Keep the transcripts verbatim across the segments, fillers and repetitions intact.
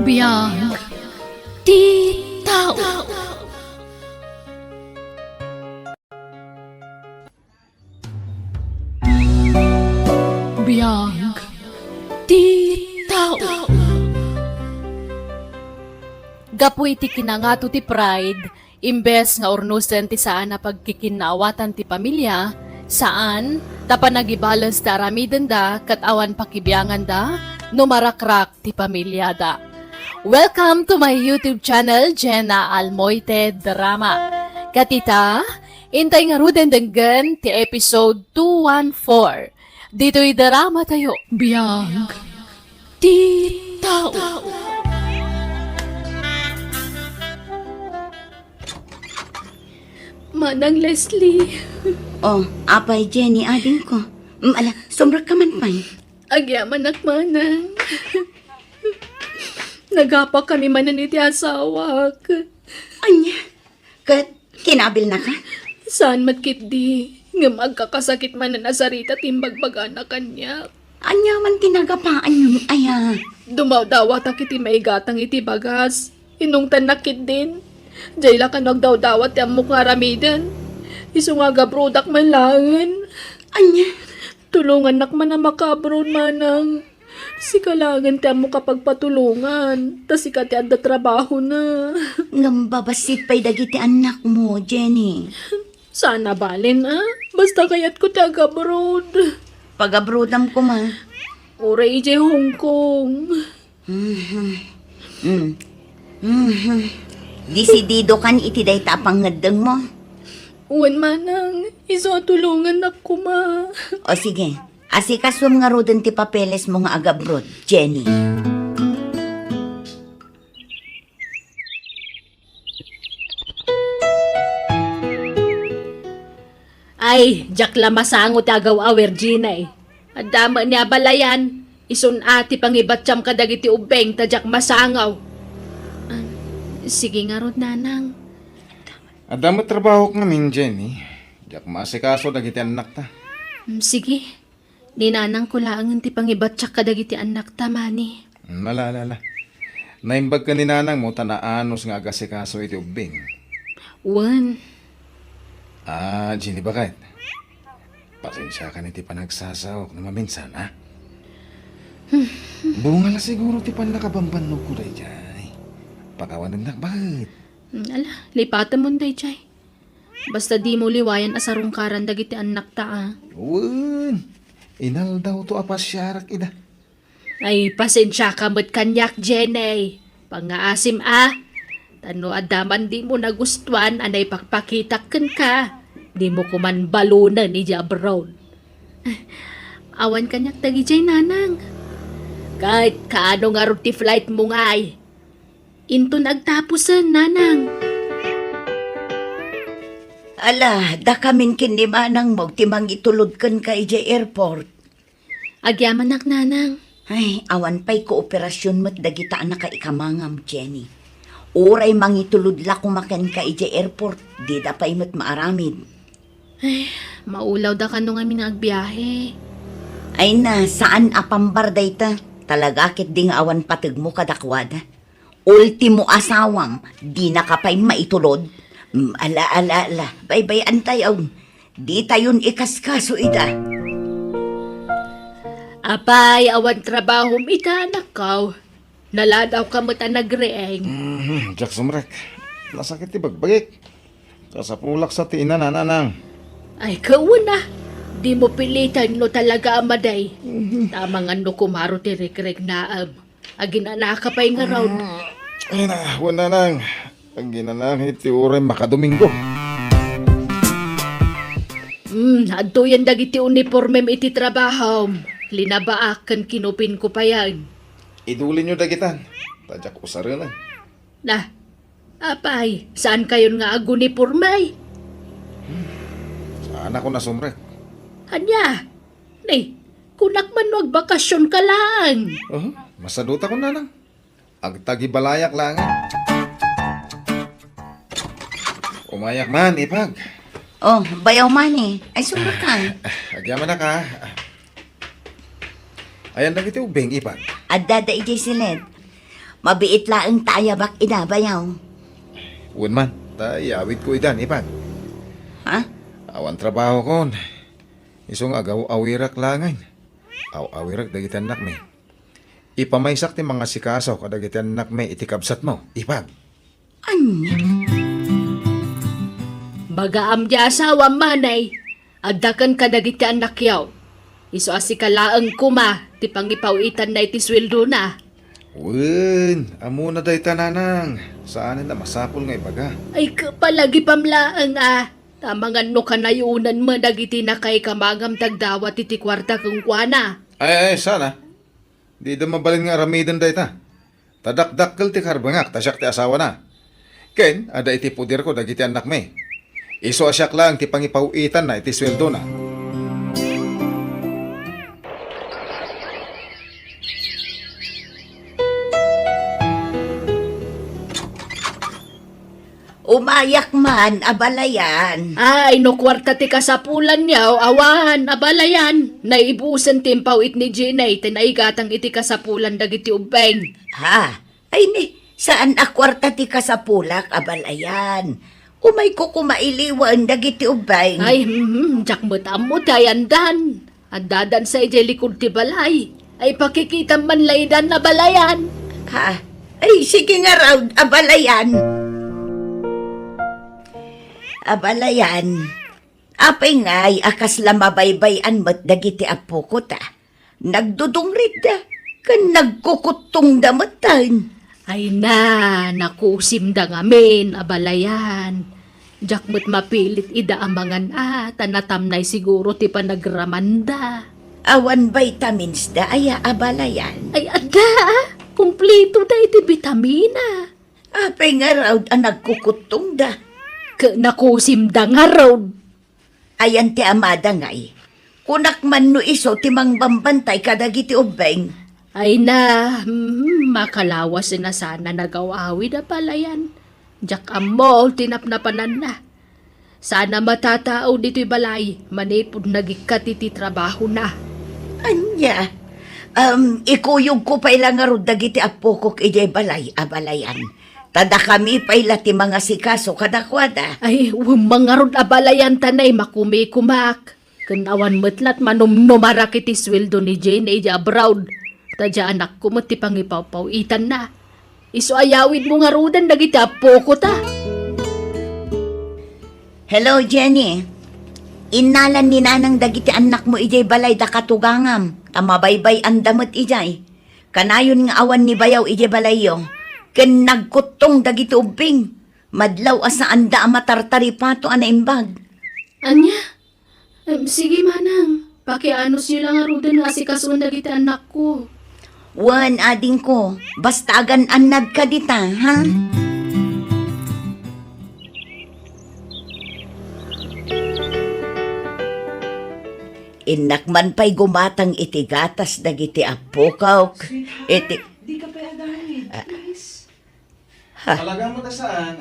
Biag ti tao. Biag ti tao. Gapu iti kinangato ti pride, imbes nga urnosen ti saan a pagkikinnaawatan ti pamilya, saan, ta panagibales ti aramidenda ket awan pakibianganda no marakrak ti pamiliada. Welcome to my YouTube channel, Jenna Almoite Drama. Ket ita, intay ngaruden denggen ti episode two one four. Ditoy drama tayo. Biag ti tao. Manang Leslie. Oh, apay, Jenny, adingko. Mm, ala, sumrekka man pay. Agyamanak, Manang. Nagapakami manen iti asawak. Ania? Ket kinabilnaka? Saan met ketdi, ngem agkakasakit manen a sarita ti imbagbagana kaniak. Ania man ti nagapaanyon aya? Dumawdawatak iti maigatang iti bagas. Inungtannak ketdin. Diay la kano agdawdawat ti ammok nga aramiden. Isu nga agabrodak man laengen. Ania? Tulongannak man a makaabroad, Manang. Sika laengen ti ammok a pagpatulongan, ta sika ti adda trabahona. Ngem babassit pay dagiti annakmo, Jenny. Saan a bale, a? Basta kayatko ti agabroad. Pagabroadam koma. Uray idiay Hong Kong. Mhm. Mm. Mhm. Desididokan iti dayta a pangngeddengmo? Wen, Manang, isu a tulongannak koma. O sige, asikasuem ngaruden ti papelesmo nga agabroad, Jenny. Ay, diak la masango ti agaw-aw, Virginia, eh. Adda met ni abalayan, isun a ti pangibattiam kadagiti ubbing ta diak masango. Ah, sige ngarud, Nanang. Adda met trabahok ngamin, Jenny. Diak maasikaso dagiti annakta. Mm, sige. Ni nanangko laengen ti pangibattiak kadagiti annakta, mani. Mm, ala, ala, ala. Naimbag ken ni nanangmo ta naanus nga agasikaso iti ubbing. Wen. Ah, Jenny, baket. Pasensiakan iti panagsasaok no maminsan, ha? Bunga la siguro ti pannakabambannogko daydiay. Pakawanennak, baket. Mm, ala, lipatemon daydiay. Basta dimo liwayan a sarungkaran dagiti annakta, a. Wen, inaldawto a pasiarak ida. Ay, pasensiaka met kaniak, Jenny. Pangngaasim, a. Ta no adda man dimo nagustuan a naipakpakitak kenka, dimo koman balonen idiay abroad. Awan kaniak dagidiay, Nanang. Ket kaano ngarud ti flightmo ngay? Inton agtapusen, Nanang. Ala, dakamin ken ni manangmo ti mangitulod kenka idiay airport. Agyamanak, Nanang. Ay, awan pay kooperasyon met dagita a nakaikamangam, Jenny. Uray mangitulod la koma kenka idiay airport, dida pay met maaramid. Ay, maulawda kano ngamin nga agbiahe. Ay na, saan a pambar dayta. Talaga ketdi nga awan pategmo kadakuada. Ultimo asawam, dinaka pay maitulod? Mm, ala, ala, ala. Baybay-antayo. Ditayon ikaskaso ida. Apay, awan trabahom ita, anakko. Naladawka met a nagriing. Mhm, diak sumrek. Nasakit ti bagbagik. Kasapulak sa ti ina, Nanang. Ay, kauna. Dimo piliten no talaga a madi. Mhm. Tama nga no kumaro ti rikriknaem. Aginanaka pay ngarud. Mm, ay na, wen, Nanang. Aginanang iti uray makadomingo. Hmm, adtoyen dagiti unipormem iti trabahom. Linabaak ken kinupinko payen. Idulinyo dagitan. Ta diak usarenen. Na, apay, saankayon nga aguniporme? Hmm, saanakon a sumrek. Ania? Ni, kunak man no agbakasionka laeng. Aha, masadutakon, Nanang. Agtagibalayak laeng. Umayak man, Ipag. Oh, bayaw man eh. Ay, sumrek ka. Agyamanak, a. Ayan dagiti ubbing, Ipag. Adda da idiay siled. Mabiit laeng ta ayabak ida, bayaw. Wen man, ta iyawidko ida, Ipag. Ha? Awan trabahokon. Isu nga agaw-awirak laengen. Aw-awirak dagiti annakmi. Ipamaysak ti mangasikaso kadagiti annakmi iti kabsatmo, Ipag. Ania? Bagaam ti asawam, manay. Adda ken kadagiti annakyo. Isu a sika laeng koma ti pangipaw-itanna iti suweldona. Wen, ammona dayta, nanang. Saanen a masapul nga ibaga. Ay, kapalagipam laeng a. Ta amangan no kanayonan met dagiti nakaikamagam ti agdawat iti kuarta kenkuana. Ay, ay, saan a? Dida mabalin nga aramiden dayta. Ta dakdakkel ti karbengak ta siak ti asawana. Ken adda iti poderko dagiti annakmi. Isu a siak laeng ti pangipaw-itanna iti suweldona. Umayak man, abalayan. Ay, no kuarta ti kasapulanyo, awan, abalayan. Naibusen ti impaw-it ni Jenny, ti naigatang iti kasapulan dagiti ubbing. Ha? Ay ni, saan a kuarta ti kasapulak, abalayan. Umayko koma iliwaen dagiti ubbing. Ay, hmm, diak met ammo ti ayandan. Addadan sa idiay likod ti balay. Ay, pakikitam man laydan, abalayan. Ha? Ay, sige ngarud, abalayan. Abalayan. Apay ngay a kasla mabaybay-an met dagiti appoko ta? Nagdudungritda, ken nagkukuttongda metten. Ay na, nakusimda ngamin, abalayan. Diak met mapilit ida a mangan a, ta natamnay siguro ti panagramanda. Awan vitamins da aya, abalayan? Ay, adda, a. Kumplito da iti bitamina. Apay ngarud a nagkukuttongda? Ket nakusimda ngarud. Ayan ti amada ngay. Kunak man no isu ti mangbambantay kadagiti ubbing. Ay na, hmm, makalawasen a sana nagaw-awid, abalayan. Diak ammo ti napnapananna. Sana matatao ditoy balay manipud nagikkat iti trabahona. Ania? Um, ikuyogko pay la ngarud dagiti appokok idiay balay, abalayan. Ta dakami pay la ti mangasikaso kadakuada. Ay, wen man ngarud, abalayan, ta nay makumikumak. Ken awan met la ti manumnumarak iti sueldo ni Jenny idiay abroad. Ta diay anakko met ti pangipawpaw-itanna. Isu a yawidmo ngaruden dagiti appoko ta. Hello, Jenny. Innalan ni Nanang dagiti annakmo idiay balay da katugangam, ta mabaybay-anda met idiay. Kanayon nga awan ni bayaw idiay balayyo, ken nagkuttong dagiti ubbing. Madlaw a saanda a matartaripato a naimbag. Ania? Em, sige, manang. Pakianusyo la ngaruden nga asikasuen dagiti annakko. Wen, adingko, basta agan-annadka dita, ha? Innak man pay gumatang iti gatas dagiti appokok. Sweetheart, iti di ka pay agawid, ah, please. Ha? Talaga mo ta saan?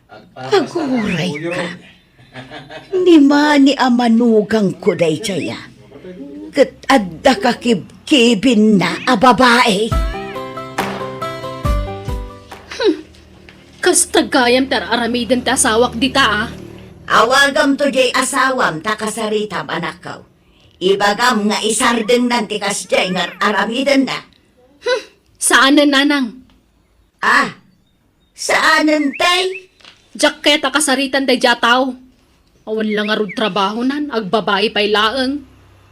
Agpapasalamat Aguray ko yun. Ka. Ni mani a manugangko daydiay, a. Ket adda kakibkibinna a babai. Hmm. Kasta gayam ti ar-aramiden ti asawak dita, a. Awagamto diay asawam ta kasaritam, anakko. Ibagam nga isardengnan ti kasdiay nga ar-aramidenna. Hmm. Saanen, nanang. Ah, saanen tay? Diak ket a kasaritan daydiay a tao. Awan la ngarud trabahonan, agbabai pay laeng.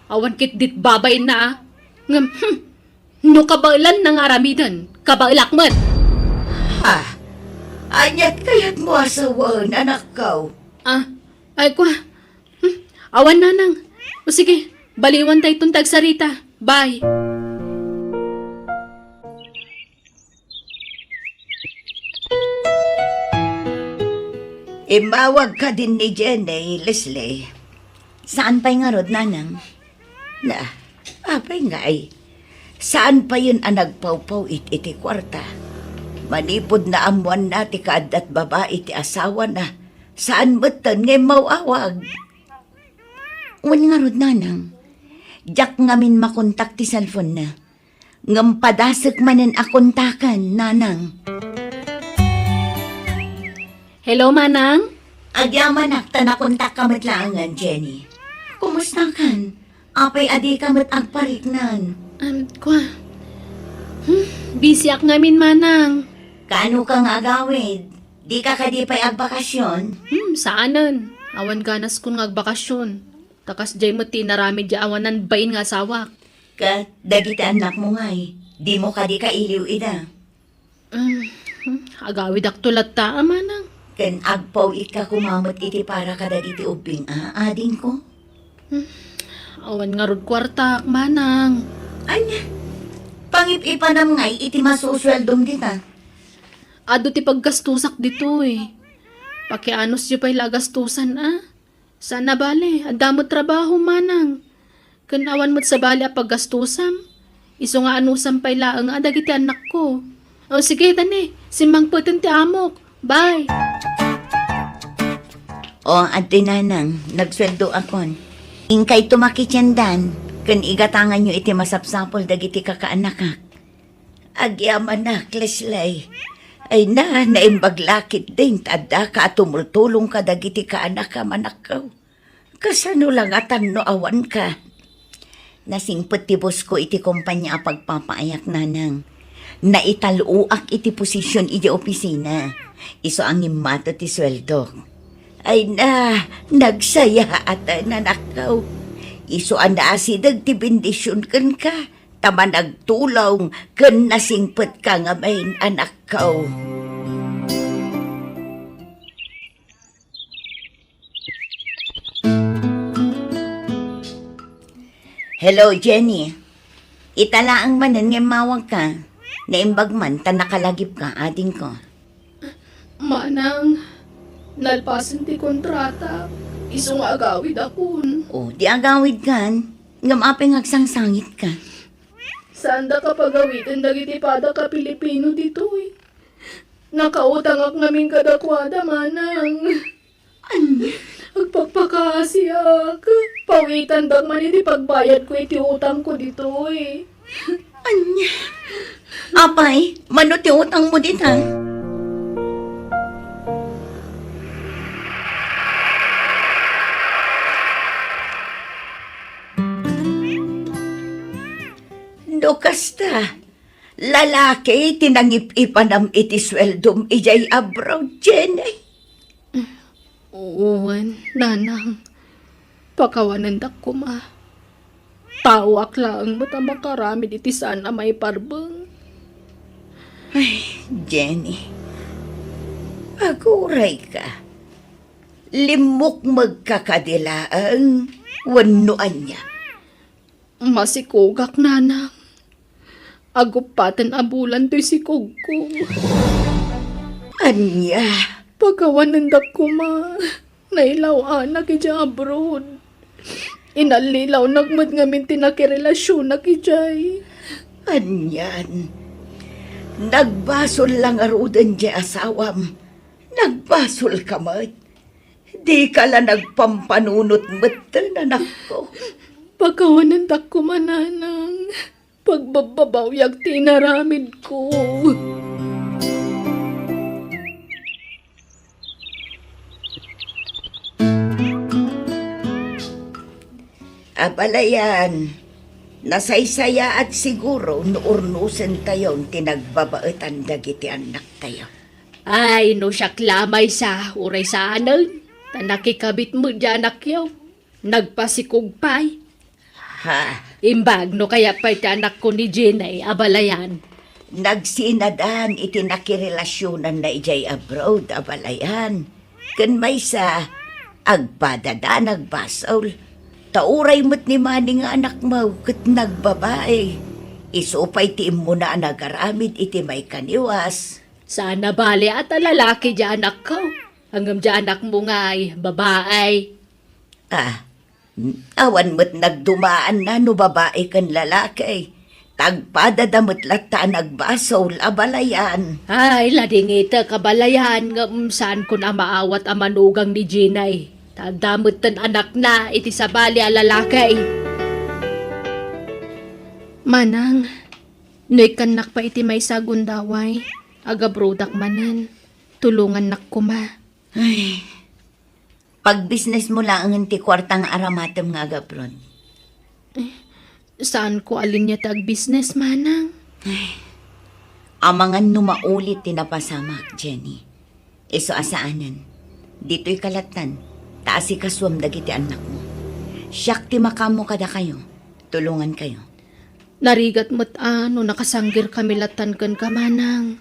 Awan ketdi ti babainna, a. Ngem, hmm, no kabaelanna nga aramiden, kabaelak met. Ha? Aniat kayatmo a sawen, anakko? Ah, ay, kua. Hmm, awan, nanang. O sige, baliwan ta iton ti agsarita. Bye. Immawag kadin ni Jenny, Leslie. Saan pay ngarud, nanang? Na, apay ngay? Saan payen a nagpawpaw-it iti kuarta? Manipud naammoanna ti kaaddat babai ti asawana, saan metten nga immaw-awag. Wen ngarud, nanang. Diak ngamin makontak ti cellphone-na. Ngem padasek manen a kontaken, Nanang. Hello, Manang. Agyamanak ta nakontakka met laengen, Jenny. Kumustakan? Apay a dika met agpariknan? Um, kwa. Hmm, busyak ngamin, Manang. Kaano ka nga agawid? Dika kadi pay agbakasyon? Hmm, saanen. Awan ganaskon nga agbakasyon. Ta kasdiay met ti inaramid diay awanan bain nga asawak. Ket dagiti annakmo ngay, dimo kadi kailiw ida? Mm, agawidakto latta, Manang. Ken agpaw-itka koma met iti para kadagiti ubbing a, adingko? Hmm, awan ngarud kuartak, Manang. Ania? Pangip-ipanam ngay iti masusueldom dita? Adu ti paggastusak ditoy. Pakianusyo pay la a gastusan, a? Saan a bale, adda met trabaho, Manang. Ken awan met sabali a paggastusam. Isu nga anusam pay laeng a dagiti annakko. O, sige, tani, simmangpeten ti amok. Bye. O, adtoy, Nanang, nagsueldoakon. Inkayto makitiendan, ken igatanganyo iti masapsapul dagiti kakaannakak. Agyamanak, Lesley. Ay na, naimbag la ketdin ta addaka a tumultulong kadagiti kaanakam, anakko. Kasano la ngatan no awanka? Nasingpet ti boss ko iti kompania a pagpapaayak, Nanang. Naital-oak iti posision iti opisina. Isu a ngimmato ti sueldok. Ay na, nagsayaat, anakko. Isu a naasideg ti bendision kenka. Ta managtulong ken nasingpetka ngamin, anakko. Hello, Jenny. Ita laeng manen nga immawagka. Naimbag man ta nakalagipka, adingko. Manang, nalpasen ti kontrata. Isu nga agawidakon. O, di agawidkan. Ngem apay nga agsangsangitka? Saandaka pagawiden dagiti padaka Pilipino ditoy. Nakautangak ngamin kadakuada, Manang. Ania? Agpakpakaasiak. Pawitandak man iti pagbayadko iti utangko ditoy. Ania? Apay, mano ti utangmo dita? No kasta, lalaki ti nangip-ipanam iti sueldom idiay abroad, Jenny? Wen, Nanang. Pakawanendak koma. Taoak laeng met a makaramid iti saan a maiparbeng. Ay, Jenny. Agurayka. Limmukmegka kadi laeng wenno ania? Masikogak, Nanang. Aguppaten a bulan toy sikogko. Ania? Pakawanendak koma. Nailaw-anak idiay abroad. Inallilawnak met ngamin ti nakirelasionak idiay. Anian? Nagbasol la ngaruden diay asawam. Nagbasolka met. Dika la nagpampanunot metten, anakko. Pakawanendak koma, Nanang. Pagbabbabawiak ti inaramidko. Abalayan, nasaysayaat siguro no urnosentayon ti nagbabaetan dagiti annaktayo. Ay, no siak la, maysa, uray saanen, ta nakikabit met diay annakyo. Nagpasikog pay. Ha? Imbag no kayat pay ti anakko ni Jenny, abalayan. Nagsinadan iti nakirelasionanna idiay abroad, abalayan. Ken maysa, agpadada nagbasol. Ta uray met ni Manny nga anakmo ket nagbabai. Isu pay ti immuna a nagaramid iti maikaniwas. Saan a bale a ta lalaki diay anakko. Ngem diay anakmo ngay, babai. Ah, awan met nagdumaanna no babai ken lalaki. Tagpadada met latta a nagbasol, abalayan. Ay, ladingitek, abalayan, ngem saankon a maawat a manugang ni Jenny. Ta adda metten anakna iti sabali a lalaki. Manang, No ikkannak pay iti maysa a gundaway, agabroadak manen. Tulongannak koma. Ay, pagbisnesmo laengen ti kuarta nga aramatem nga agabroad. Saanko a linia ti agbisnes, manang. Amangan no maulit ti napasamak, Jenny. Isu a saanen. Ditoy ka lattan, ta asikasuem dagiti annakmo. Siak ti makaammo kadakayo. Tulongankayo. Narigat met a no nakasanggirkami lattan kenka, manang.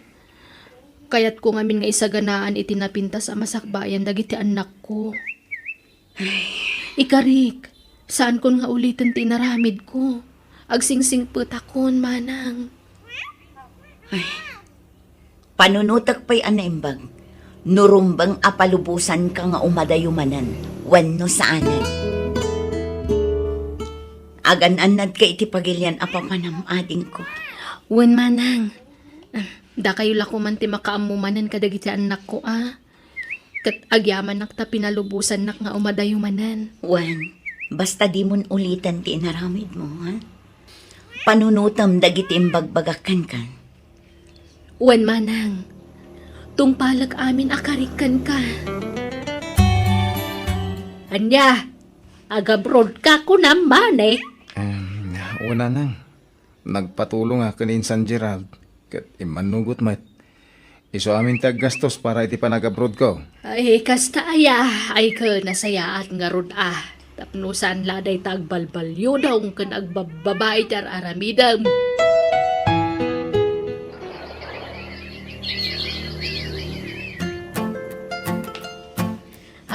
Kayatko ngamin nga isaganaan iti napintas a masakbayan dagiti annakko. Ikarik, saankon nga uliten ti inaramidko. Agsingsingpetakon, manang. Ay, panunotek pay a naimbag. No rumbeng a palubosanka nga umadayo manen, wenno saanen. Agan-annadka iti pagilian a papanam-adingko. Wen, manang. Ah, dakayo la koman ti makaammo manen kadagiti annakko a. Ket agyamanak ta pinalubosannak nga umadayo manen. Wen, basta dimon uliten ti inaramidmo, ha? Panunotem dagiti imbagbagak kenka. Wen, manang. Tungpalek amin a karik kenka. Ania? Agabroadka kunam, manang? Em, wen, nanang. Nagpatulongak ken ni Insan Gerald, ket immannugot met. Isu amin ti aggastos para iti panagabroadko. Ay, kasta aya, ay ket nasayaat ngarud a. Tapno saan la dayta agbalbaliwdaw ken agbabbabai ti ar-aramidem.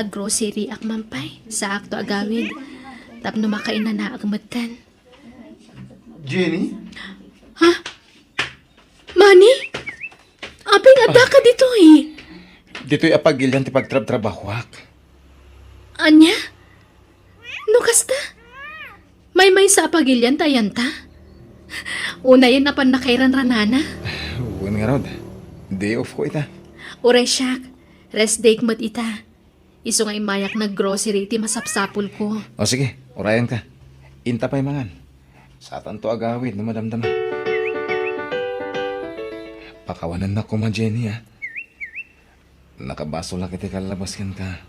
Aggroceryak man pay, saakto agawid. Tapno makainanaak metten. Jenny? Ha? Manny? Apay nga addaka ditoy? Ditoy a pagilian ti pagtrabtrabahoak. Ania? No kasta? Maymaysa a pagilian ta ayan ta? Unayen a pannakairanranana? Wen ngarud. Day off ko ita. Uray siak, rest day met ita. Isu nga immayak naggrocery iti masapsapulko. O sige, urayanka. Inta pay mangan. Satanto agawid no madamdama. Pakawanennak koma, Jenny, a. Nakabasolak iti kallabas kenka.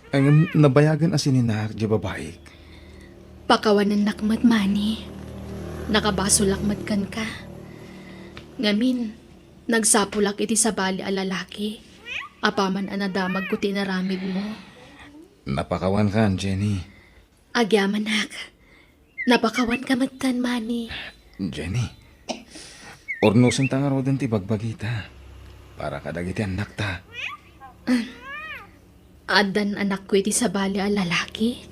Ngem nabayagen a sininaak diay babaik. Pakawanennak met, Manny. Nakabasolak met kenka. Ngamin, nagsapulak iti sabali a lalaki. Apaman a nadamagko ti inaramidmo. Napakawankan, Jenny. Agyamanak. Napakawanka metten, Manny. Jenny, urnosenta ngaruden ti bagbagita para kadagiti annakta. Addan anakko iti sabali a lalaki?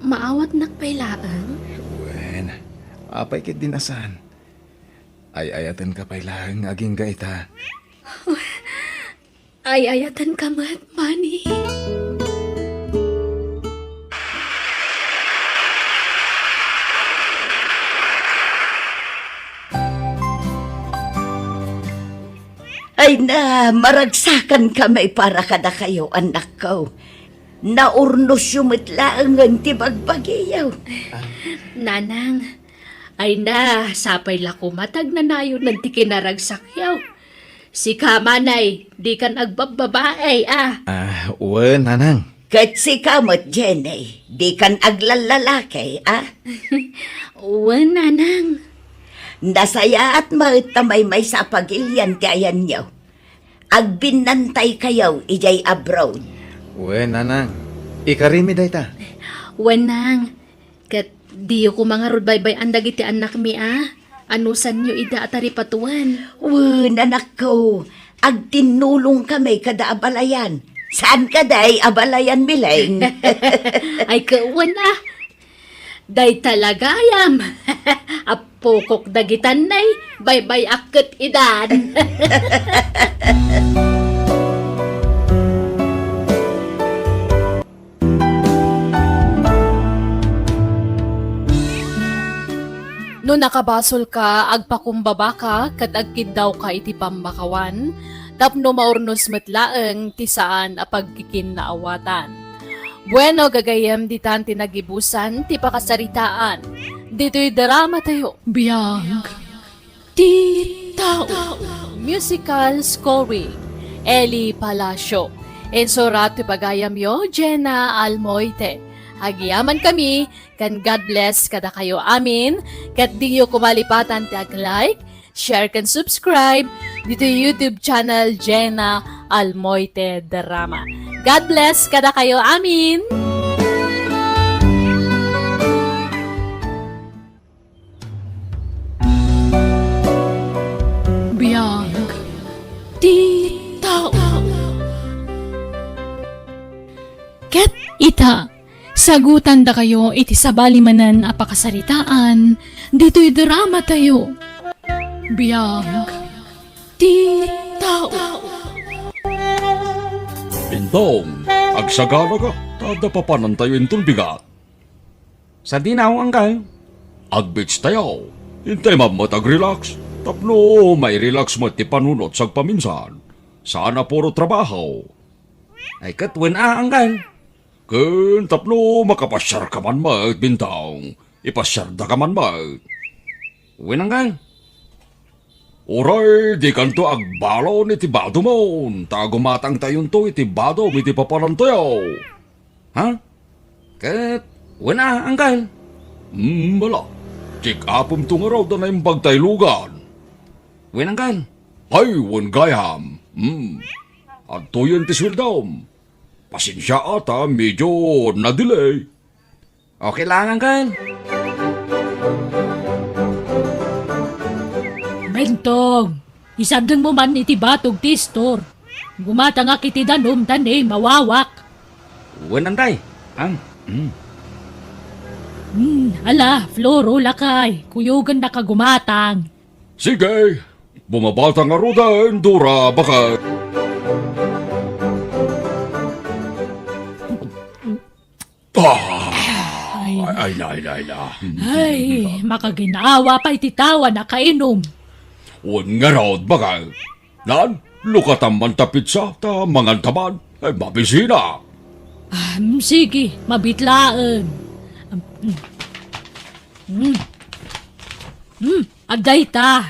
Maawatnak pay laeng? Wen, apay ketdin a saan? Ay-ayatenka pay laeng nga agingga ita. Ay-ayatenka met, Manny. Ay na, maragsakanka met para kadakayo, annakko. Naurnosyo met laengen ti bagbagiyo. Nanang, ay na, sapay la koma ta agnanayonen ti kinaragsakyo. Sika, manay, dikan agbabbabae, a? Ah, wen, nanang. Ket sika met, Jenny, dikan aglallalaki, a? Wen, nanang. Nasayaat met ta maymaysa a pagilian ti ayanyo. Agbinnantaykayo idiay abroad. Wen, nanang. Ikarimi dayta. Wen, nang. Ket diyo koma ngarud baybay-an dagiti annakmi a? Anusanyo ida a taripatoen? Wen, anakko, agtinnulongkami kada abalayan. Saan kadi abalayan, Mileng? Ay, ket wen a. Dayta la gayam. Appokok dagitan nay, baybay-ak ket idan. No nakabasolka, agpakumbabaka ket agkiddawka iti pammakawan tapno maurnos met laeng ti saan a pagkikinnaawatan. Bueno, gagayyem, ditan ti nagibusan ti pakasaritaan. Ditoy drama tayo. Biag ti tao. Musical scoring, Eli Palacio. Insurat ti pagayamyo, Jenna Almoite. Agyaman kami, ken God bless kadakayo amin, ket diyo koma lipatan ti ag-like, share ken subscribe ditoy YouTube channel Jenna Almoite Drama. God bless kadakayo amin! Biag ti tao. Ket ita, sagutandakayo iti sabali manen a pakasaritaan ditoy drama tayo. Biag ti tao. Bintong, agsaganaka, ta adda papanantayo inton bigat. Sadino, Uncle? Ag-beach tayo. Intay met ag-relax. Tapno mai-relax met ti panunot sagpaminsan. Saan a puro trabaho. Ay, ket wen a, Uncle. Ken tapno makapasiarka man met, Bintong. Ipasiardaka man met. Wen, Uncle. Uray, dikanto agbalon iti badomon, ta gumatangtayonto iti badom iti papanantayo. Ha? Ket, wen a, Uncle? Hmm, bala. Check-upemto ngarud a naimbag tay lugan. Wen, Uncle? Ay, wen gayam. Hmm. Adtoyen ti sueldom. Pasensia a ta medyo na-delay. Okay lang, Uncle. Bentong, isardengmo man iti batog ti istor. Gumatangak iti danum ta ni mawawak. Wen, Antay. Ang, mm. Hmm, ala, Floro, lakay, kuyogennaka gumatang. Sige, bumabata ngaruden, Dora, baket. Ah, ay, ay, na, ay, na, ay, na. Ay, makaginawa pay ti tao a nakainum. Wen ngarud, baket. Nan, lukatam man ta pizza, ta manganta man. Ay, mabisinak. Ah, mm, sige, mabitlaen. Mm. Mm, adda ita.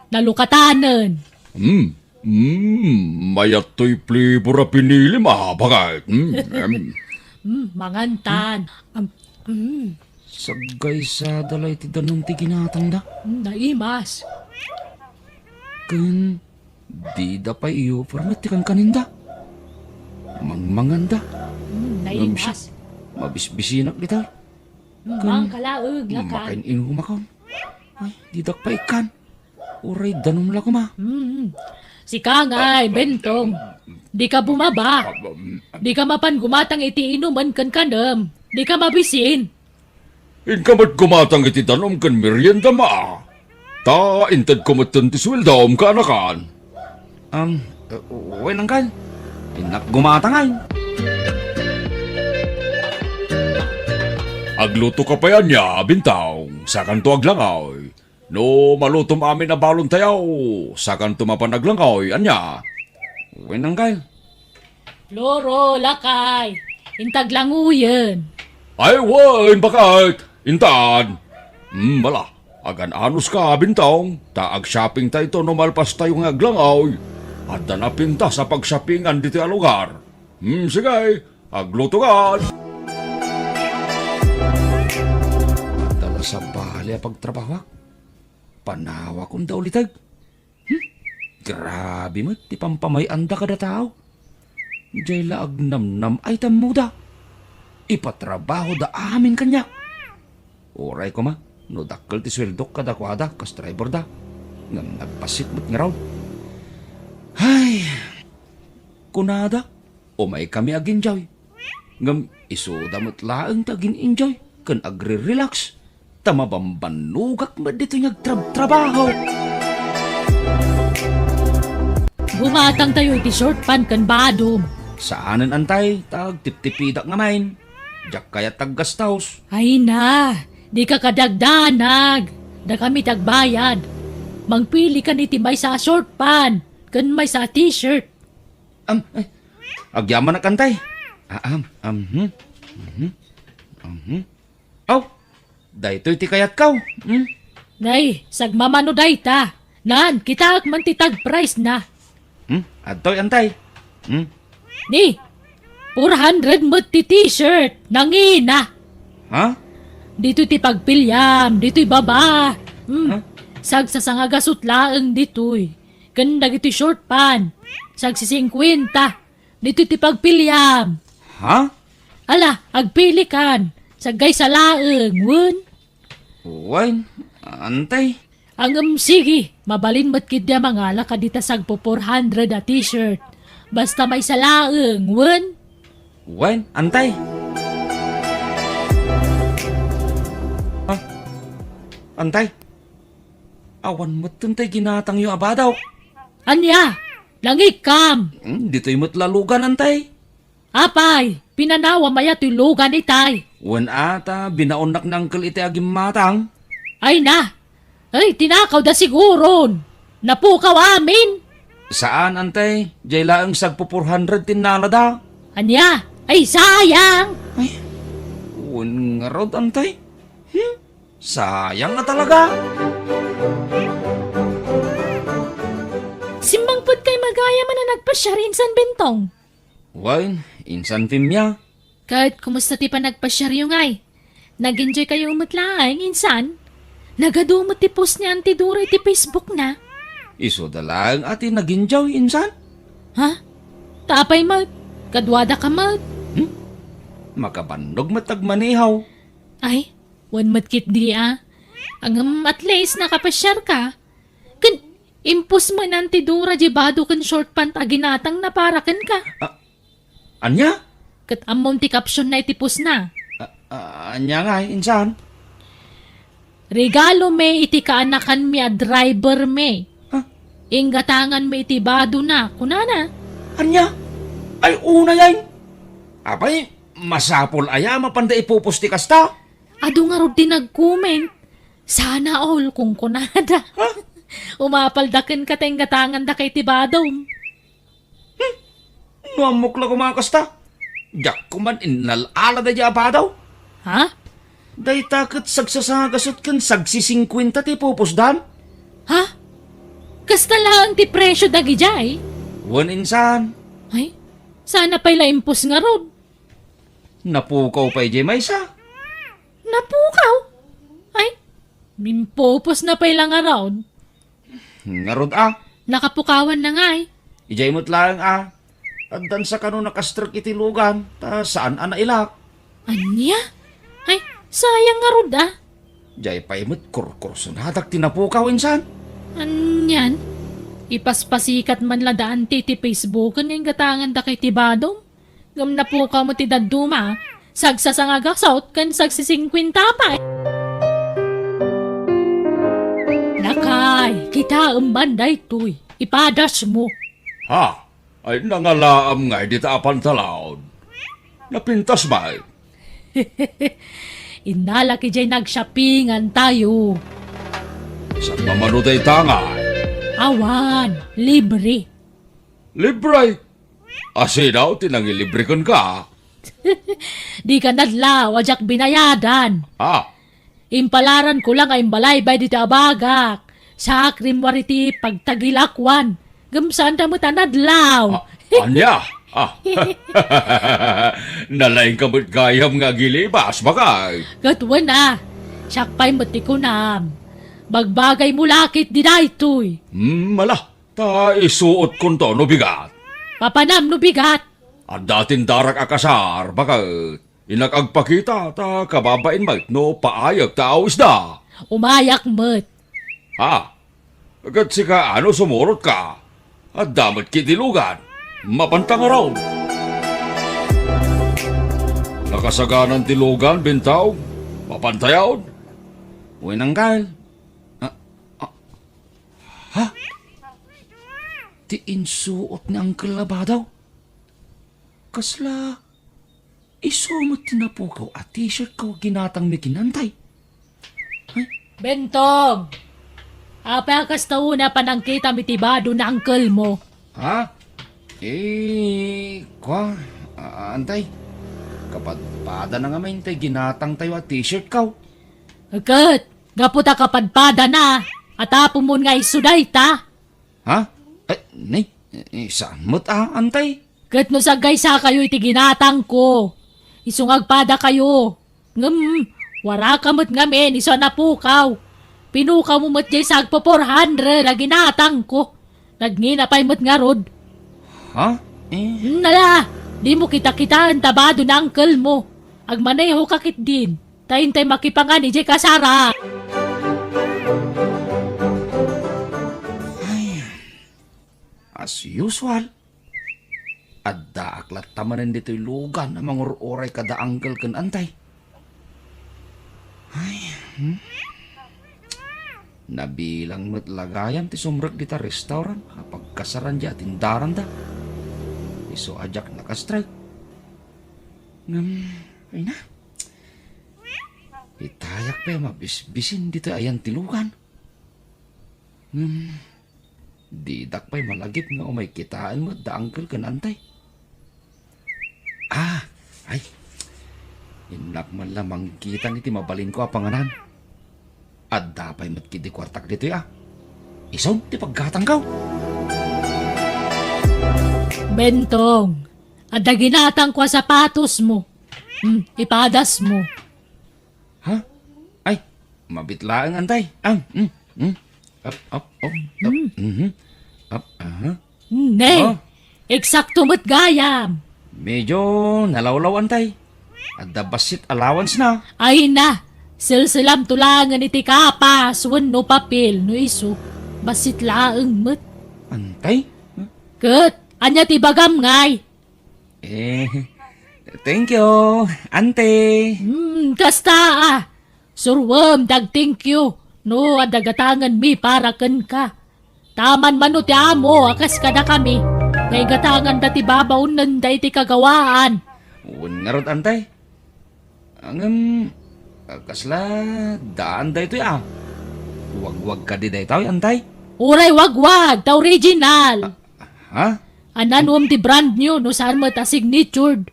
Nalukatanen. Mm, mm, mayat toy flavor a pinilim, a, baket. Mm, em. Mm, mangantan. Am, mm. Saggaysada la iti danum ti ginatangda. Mm, naimas. Ken dida pay iupar met ti kankaninda. Mangmanganda. Mm, ngem siak, naimas. Mabisbisinak dita. Mm, ken mangkalaeg, lakay. Makain-inumakon. Ay, didak pay ikkan. Uray danum la koma. Mm. Sika ngay, Bentong. Dika bumaba. Dika mapan gumatang iti inumen ken kanem. Dika mabisin. Inka met gumatang iti danum ken meriendam a. Ta intedko metten ti sueldom, kaanakan. Am, uh, wen, Uncle. Innak gumatang, ay. Aglutoka pay ania, Bintong, sakanto aglangoy. No malutom amin a balontayo, sakanto mapan aglangoy, ania? Wen, Uncle. Floro, lakay, inta aglangoyen. Ay, wen, baket, intan. Hmm, bala, agan-anuska, Bintong, ta agshoppingtayto no malpastayo nga aglangoy. Adda napintas a pagshoppingan ditoy a lugar. Hmm, sige, aglutokan. Adda la sabali a pagtrabahoak. Panawakon da uliteg. Hmm? Grabe met ti pampamay-anda kada tao. Diay la agnamnam ay tammoda. Ipatrabahoda amin kaniak. Uray koma no dakkel ti sueldok kadakuada kas driverda. Ngem nagpassit met ngarud. Hay! Kunada, umaykami agenjoy. Ngem isuda met laeng ti agin-enjoy ken agre-relax, ta mabambannogak met ditoy nga agtrabtrabaho. Gumatangtayo iti short pant ken badom. Saanen, Antay, ta agtiptipidak ngamin. Diak kayat ti aggastos. Ay na, dika kadagdanag. Dakami ti agbayad. Mangpilikan iti maysa a short pant ken maysa a t-shirt. Am, ay, agyamanak, Antay. Ah, am, am, hmm. Mhm. Mhm. Aw, Daytoy ti kayatko. Hmm? Nay, sagmamano dayta. Nan, kitaek man ti tag price na. Hmm? Adtoy, antay. Hmm? Ni, four hundred met ti t-shirt. Nangina. Ha? Ditoy ti pagpiliam, ditoy baba. Hmm. Ha? Sagsasangagasut laeng ditoy. Ken dagiti short pant. Sagsisingkwenta. Ditoy ti pagpiliam. Ha? Ala, agpilikan. Saggaysa laeng, wen? Wen, antay. Ngem sige, mabalin met ketdi a mangala kadita sagpu-four hundred a t-shirt. Basta maysa laeng, wen? Wen, antay. Ah, antay. Awan met tay ginatangyo a badaw. Ania? Nangikkam? Hmm, ditoy met la lugan, antay. Apay, pinanawam aya toy lugan itay? Wen a, ta binaonnak ni Uncle iti agimmatang. Ay na! Ay, tinakawda siguron! Napukaw amin! Saan, antay. Jay laeng sagpu-four hundred ti innalada. Ania? Ay, sayang! Ay, wen ngarud, antay. Hmm? Sayang a talaga. Simmangpet kay magayam a nagpasiar insan, Bentong? Wen, insan, Pimia. Ket kumusta ti panagpasiaryo ngay? Nag-enjoykayo met laeng, insan? Nagadu met ti post ni Auntie Dora iti Facebook na. Isuda laeng a ti nag-enjoy, insan. Ha? Ta apay met? Kaduadaka met? Hmm? Makabannog met agmaneho. Ay, wen met ketdi a. Ngem at least nakapasiarka. Ken impost met ni Auntie Dora diay bado ken short pant a ginatangna para kenka. Ah, ania? Ket ammom ti caption na iti post na. Ah, ah, ania ngay, insan? Regalo mi iti kaanakanmi a driver mi. Ha? Inggatanganmi iti bado na, kunana. Ania? Ay, unay ay. Apay, masapul aya a mapanda ipopost ti kasta? Adu ngarud ti nag-comment. Sana all, kunkunada. Ha? Umapalda kenka ta inggatangandaka iti badom. Hmm? No ammok la koma kasta, diak koman innal-ala daydiay a badaw. Ha? Dayta ket sagsasangagasut ken sagsisingkuenta ti ipupusdan. Ha? Kasta laeng ti presio dagidiay? Wen, insan. Ay, sana pay la impos ngarud. Napukaw pay diay maysa. Napukaw? Ay, impupos na pay la ngarud. Ngarud a. Nakapukawan na ngay. Idiay met laeng a. Addan sa kano nakastrek iti lugan, ta saan a nailak. Ania? Ay, sayang ngarud a. Diay pay met kurkursunadak ti napukaw, insan. Anian? Ipaspasikat man la da Auntie ti Facebook nga inggatangandaka iti badom. Ngem napukaw met ti dadduma, sagsasangagasut ken sagsisingkuenta pay. Nakay, kitaem man daytoy, ipadasmo. Ha? Ay, nangalaam ngay dita a pantalaon. Napintas met. Innalak idiay nag-shoppingantayo. Sagmamano dayta ngay? Awan, libre. Libre? Asino ti nangilibre kenka? Dika nadlaw a diak binayadan. Ah. Impalaranko la nga imbalaybay dita a bagak. Saak rimmuar iti pagtagilakoan. Ngem saanda met a nadlaw. Ah, ania? Ah. Nalaingka met gayam nga agilibas, bakay. Ket wen a, siak pay met ti kunam. Bagbagaymo la ketdi daytoy. Hmm, ala. Ta isuotkonto no bigat. Papanam no bigat? Adda tindarak a kasar, baket. Innak agpakita ta kababain met no paayek ta awisda. Umayak met. Ha? Ket sika no sumurotka? Adda met ketdi lugan. Mapanta ngarud. Nakasaganan ti lugan, Bentong. Mapanta ngarud. Wen, Uncle. Ah, ah, Ha? Ti insuot ni Uncle a badaw? Kasla isu met ti napukaw a t-shirt ko ginatangmi ken Auntie? Ay. Bentong! Apay a kasta unay a panangkitam iti bado ni uncle mo? Ha? Eh, kua, a-, Auntie. Kapadpadana ngamin ti ginatangtayo a t-shirt ko. Ket, gapu ta kapadpadana, atapomon nga isu dayta. Ha? Ay, ni, eh, saan met a, Antay? Ket no saggaysakayo iti ginatangko, isu nga agpadakayo. Ngem, waraka met ngamin isu a napukaw. Pinukawmo met diay sagpo four hundred a ginatangko. Nagngina pay met ngarud. Ha? Eh? Nala, dimo kitakitaen ta bado ni uncle mo. Agmanehoka ketdin, ta intay makipangan idiay kasara. Ay, as usual. Addaak latta manen ditoy lugan a mangur-uray kada uncle ken Antay. Ay, hmm? Nabilang met la gayam ti sumrek dita restaurant a pagkasaran diay atindaranda. Isu a diak naka-strike. Ngem, ay na. Itayak pay a mabisbisin ditoy ayan ti lugan. Hmm, didak pay malagip nga umay kitaen met da uncle ken Antay. Ah, ay. Innak man la mangkitan iti mabalinko a panganan. Adda pay met ketdi kuartak ditoy a. Isun ti paggatangko. Bentong, adda ginatangko a sapatosmo. Hmm, ipadasmo. Ha? Ay, mabit laeng, Antay. Ah, mm, mm. Up, up, up, up. Mm. Mhm. Up, aha. Ne, oh, eksakto met gayam. Medyo nalawlaw, Antay. Adda bassit allowance na. Ay na, selselamto laengen iti kapas wenno papel no isu. Bassit laeng met. Antay? Ket, ania ti ibagam ngay? Eh, thank you, Ante. Hmm, kasta a. Suruem ti ag-thank you no adda gatangenmi para kenka. Taman mano ti amo a kas kadakami, nga igatanganda ti babaonnenda iti kagawaan. Wen ngarud, Ante. Ngem, kasla daan daytoy a. Wagwag kadi daytoy, Ante? Uray wagwag, ta original. Ha? Ania nuom ti brand new no saan met a signatured?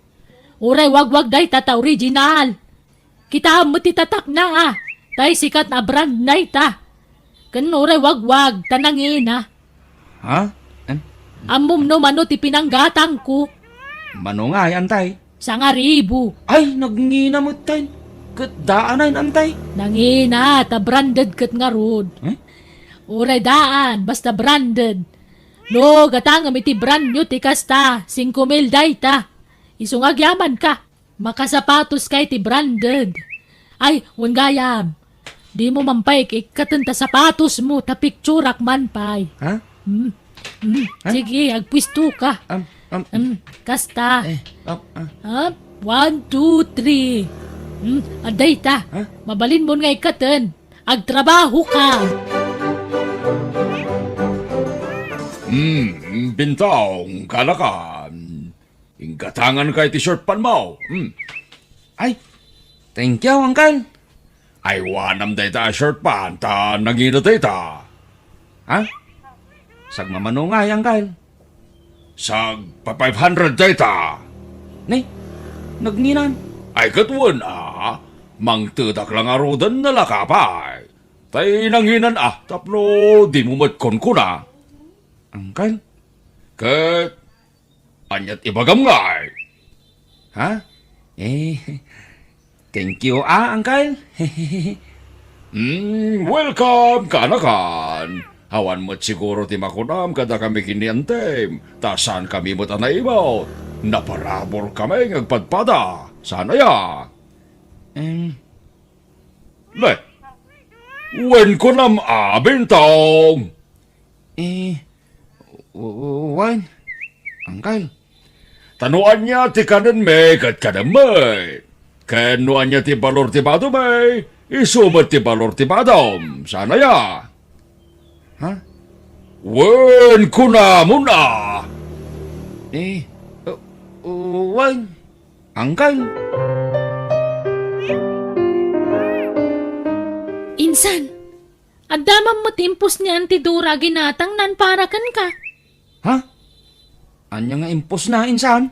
Uray wagwag dayta ta original. Kitaem met ti tatakna a, tay sikat a brand dayta. Ken uray wagwag ta nangina. Ha? An-, ammom no mano ti pinanggatangko? Mano ngay, Antay? Sangaribu. Ay, nagngina met tayen. Ket daan ay, Antay? Nangina, ta branded ket ngarud. Eh? Uray daan, basta branded. No, gatangem iti brand new ti kasta, singko mil dayta. Isu nga agyamanka. Makasapatoska iti branded. Ay, wen gayam. Dimo man pay ikkaten ta sapatosmo, ta picturak man pay. Ha? Hmm. Hmm. Ha? Sige, agpuestoka. Am, am. Hmm, kasta. Eh, up, ah. Up. One, two, three. Hmm, adda ita. Ha? Mabalinmon nga ikkaten. Agtrabahoka. Hmm, Bintong, kanakan. Inggatanganka iti short pant mo. Hmm. Ay, thank you, Uncle. Aywanam dayta a short pant ta nangina dayta. Ha? Sagmamano ngay, Uncle? Sagpa-five hundred dayta. Ni? Nagngina? Ay, ket wen a. Mangtedak la ngaruden a laka pay. Tay nanginan a tapno dimo met kunkuna. Uncle? Ket ania't ibagam ngay? Ha? Eh, thank you, ah, Uncle. Mm, welcome, kanakan. Awan met siguro ti makunam kadakami ken ni Antem, ta saankami met a naimut. Naparaburkami nga agpadpada. Saan aya? Em. Ne? Wen kunam a, Bintong? Eh, w-, w-, wen, Uncle. Ta no ania ti kanenmi ket kanemmi. Ken no ania ti balor ti badomi, isu met ti balor ti badom. Saan aya? Ha? Wen kunamon a. Eh, uh, uh, wen, Uncle. Insan, adda man met impos ni Auntie Dora a ginatangnan para kenka. Ha? Ania nga imposna, insan?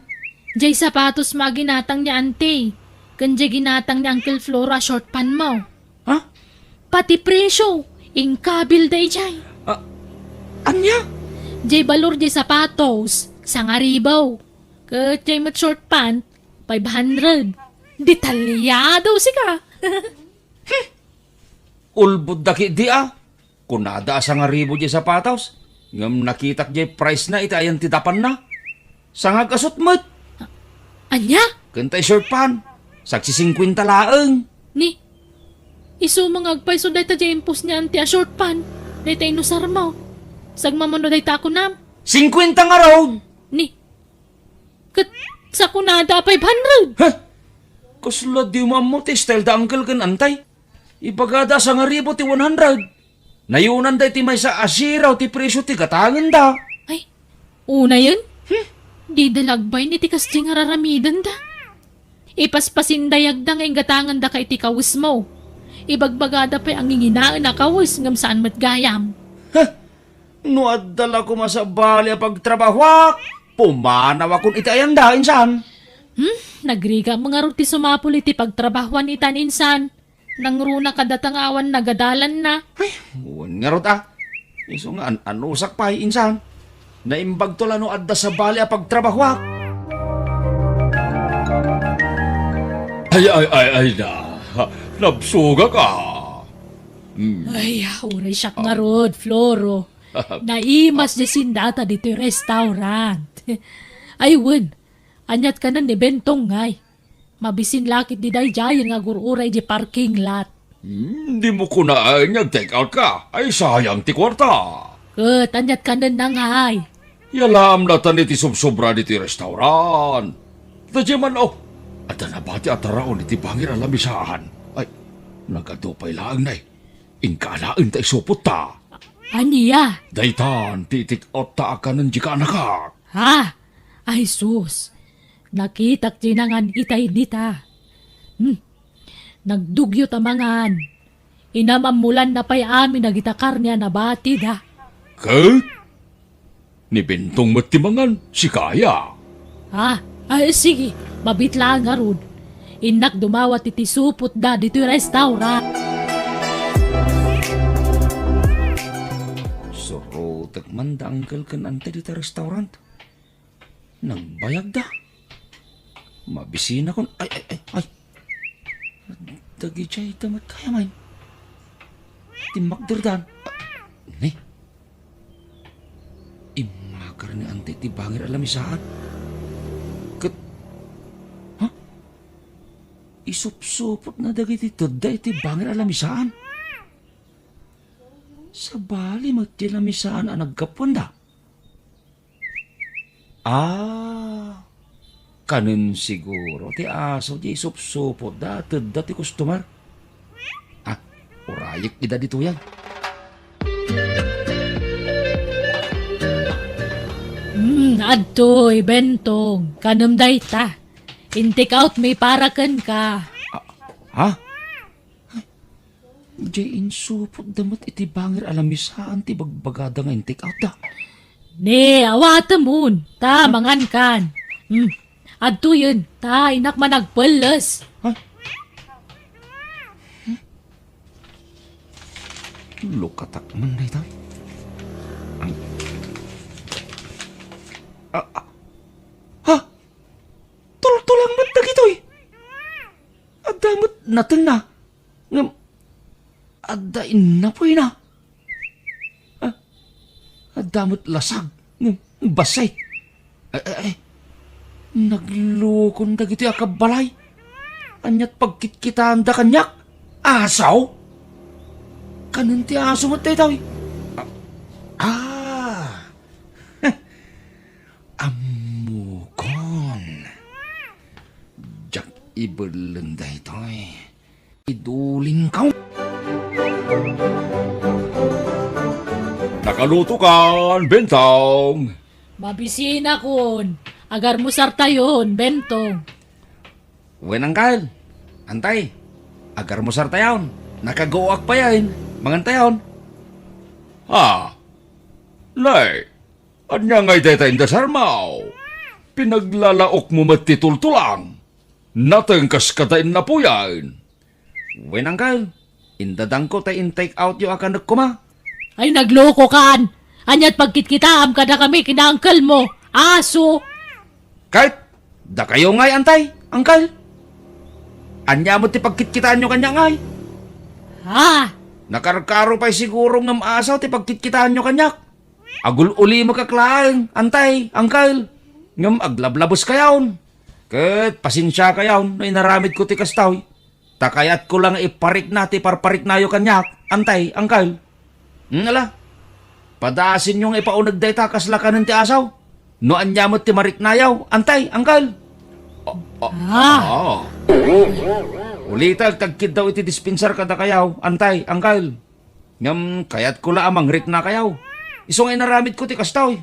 Jay sapatos mo a ginatang ni Auntie, ken jay ginatang ni Uncle Floro a short pant mo. Ha? Pati presyo, inkabil daydiay. Ah, ania? Jay balor jay sapatos, sangaribu. Ket jay met short pant, five hundred. Detalyado sika. Ulbodda ketdi a. Kunada a sangaribu jay sapatos, ngem nakitak jay price na iti ayan ti dapanna. Sangagasut met. Ania? Ken tay short pant, sagsisingkuenta laeng. Ni, isu nga agpayso dayta jay impos ni anti a short pant, dayta inusarmo. Sagmamano dayta a kunam. Singkuenta ngarud! Ni, ket sakunada a five hundred. Ha? Kasla di maammo ti style da uncle ken antay. Ibagada a sangaribu ti one hundred. Nayunanda iti maysa a zero ti presyo ti gatangenda. Ay, unayen? Hmm? Dida lagbayen iti kasdi nga raramidenda. Ipaspasindayagda nga inggatangandaka iti kawesmo. Ibagbagada pay a nginginaen a kawes ngem saan met gayam. Ha? No adda la koma sabali a pagtrabahoak, pumanawakon iti ayanda, insan. Hmm? Nagrigat mo ngarud ti sumapul iti pagtrabahoan itan, insan. Nangruna kadata nga awan nagadalanna. Ay, wen ngarud a. Isu nga an-anusak pay, insan. Naimbagto la no adda sabali a pagtrabahoak. Ay, ay, ay, ay na. Nabsogak a. Hmm. Ay, uray siak ngarud, Floro. Naimas di sindata ditoy restaurant. Ay, wen, aniat kanen ni Bentong ngay? Mabisin lakit di daydiayen nga agur-uray di parking lot. Hmm, di mo kunaen nga take out ka. Ay, sayang ti kuarta. Ket aniat kanen na ngay? Yalam natan iti subsobra ditoy restaurant. Daydiay man, oh, adda nabati a taraon iti bangir a lamisaan. Ay, nagadu pay laeng nay. Inka alaen ta isupotta. Ania? Daytan ti itik-otta a kanen di kaanakak. Ha? Ay sus, nakitak ti nangan itay dita. Hmm. Nagdugyo ta mangan. Inam-ammolanna pay amin dagita karne a nabatida. Ket? Ni Bentong met ti mangan, sika aya? Ah, ay, sige, mabit laeng ngarud. Innak dumawat iti supotda ditoy restaurant. Surotek man da uncle ken ante dita restaurant. Nagbayagda. Mabisinakon. Ay, ay, ay, ay. Dagidiay da met gayam. Timmakderdan. Ni? Immakar ni ante ti bangir a lamisaan. Ket, ha? Isupsupotna dagiti tedda iti bangir a lamisaan. Sabali met ti lamisaan a naggapuanda. Ah, kanen siguro ti aso ti isupsupotda a tedda ti customer. Ah, urayek ida ditoyan. Hmm, adtoy, Bentong. Kanem dayta. In-take out mi para kenka. Ah, ha? Diay insupotda met iti bangir a lamisaan ti bagbagada nga in-take out da. Ne, awatemon, ta mangankan. Hmm. Adtoyen, ta innak man agpelles. Ha? Hmm? Lukatak man dayta. Ang, ah, ah. Ha? Tultulang met dagitoy. Adda met natengna. Ngem adda innapoyna. Ah, adda met lasag. Ngem bassit. Ay, ay, ay. Naglukon dagitoy a kabbalay. Aniat pagkitkitaanda kaniak? Aso? Kanen ti aso met daytoy? Ah. Ah. Ammokon. Diak ibelleng daytoy. Idulingko. Nakalutokan, Bentong. Mabisinakon. Agarmusartayon, Bentong. Wen, Angkal. Antay. Agarmusartayon. Nakaguak payen. Mangantayon. Ah. Nay. Ania ngay dayta inda sarmaw? Pinaglalaokmo met ti tultulang. Nateng kas kada innapuyan. Wen, Angkal. Indadangko ta in-take out yo a kanek koma. Ay, naglokokan! Ania't pagkitkitaam kadakami ken uncle mo? Aso! Ket, dakayo ngay, antay, uncle? Ania met ti pagkitkitaanyo kaniak ngay? Ha? Nakarkaro pay siguro ngem asaw ti pagkitkitaanyo kaniak. Agul-ulimekak laeng, antay, uncle. Ngem aglablabes kayaon. Ket pasensia kayaon no inaramidko ti kastoy. Ta kayatko la nga iparikna ti parpariknayo kaniak, antay, uncle. Hmm, ala. Padasenyo nga ipauneg dayta kasla kanen ti asaw. No ania met ti mariknayo, antay, uncle. Ah, ah, Ah. ah. Ulitek ti agkiddaw iti dispensar kadakayo, antay, uncle. Ngem kayatko la a mangriknakayo. Isu nga inaramidko ti kastoy.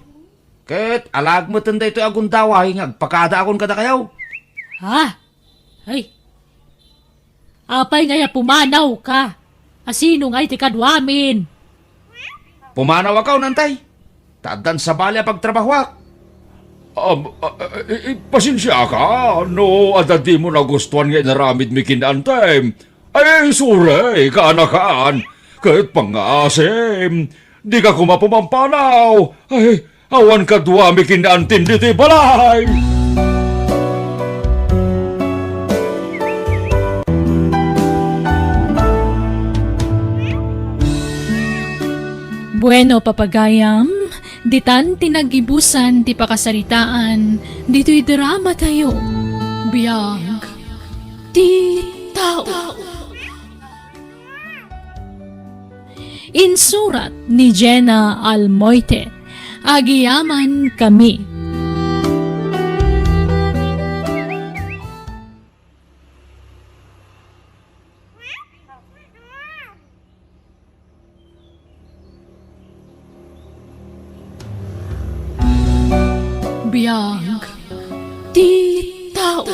Ket alaek metten daytoy a gundaway nga agpakadaakon kadakayo. Ha? Ay. Apay ngay a pumanawka? A sino ngay ti kaduamin? Pumanawakon, antay. Ta addan sabali a pagtrabahoak. Am, a, a, i, i, pasensiaka no adda dimo nagustuan nga inaramidmi ken ni antay. Ay, sorry, kaanakan. Ket pangngaasim, dika koma pumampanaw. Ay, awan kaduami ken ni antim ditoy balay. Bueno, papagayam, ditan ti nagibusan ti pakasaritaan ditoy drama tayo. Biag ti tao. Insurat ni Jenna Almoite. Agiyaman kami. Biag ti tao.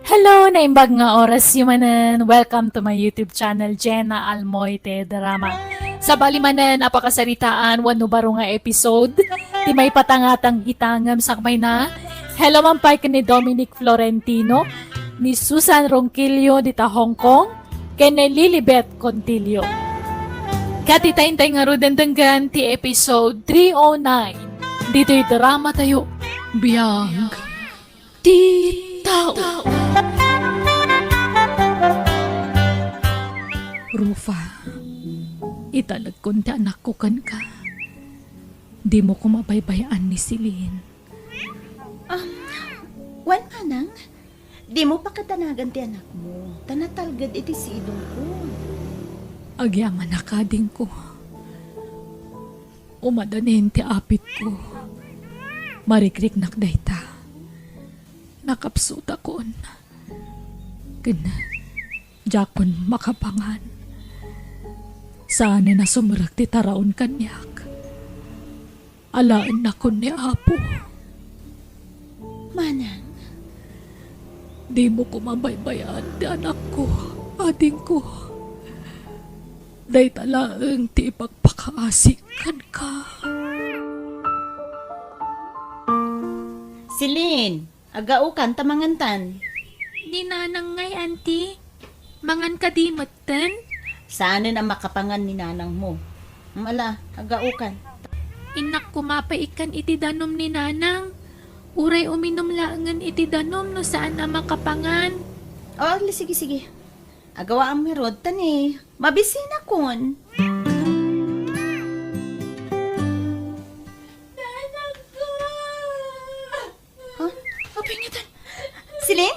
Hello, naimbag nga oras yo manen. Welcome to my YouTube channel, Jenna Almoite Drama. Sabali manen a pakasaritaan wenno baro nga episode ti maipatangatang ita ngem sakbay na. Hello man pay ken ni Dominic Florentino, ni Susan Ronquillo dita Hong Kong, ken ni Lilibet Contillo. Ket ita intay ngaruden denggen ti episode three oh nine ditoy drama tayo, Biag ti Tao. Rufa, italegkon ti anakko kenka. Dimo koma baybay-an ni Celine. Um, wen, manang, dimo pakadanagan ti anakmo, ta natalged iti sidongko. Agyamanak, adingko. Umadanin ti apitko. Marikriknak dayta. Nakapsutakon. Ken diakon makapangan. Saanen a sumrek ti taraon kaniak. Alaennakon ni Apo. Manang? Dimo koma baybay-an ti anakko, adingko. Dayta laeng ti ipakpakaasik kenka. Celine, agaokan ta mangantan. Ni nanang ngay, anti. Mangan kadi metten? Saanen a makapangan ni nanangmo. Mala, agaokan. Innak koma pay ikkan iti danum ni nanang. Uray uminum laengen iti danum no saan a makapangan. O, ala, sige, sige. Agawaam ngarud, ta ni, mabisinakon. Nanangko! Ha? Apay ngatan? Celine?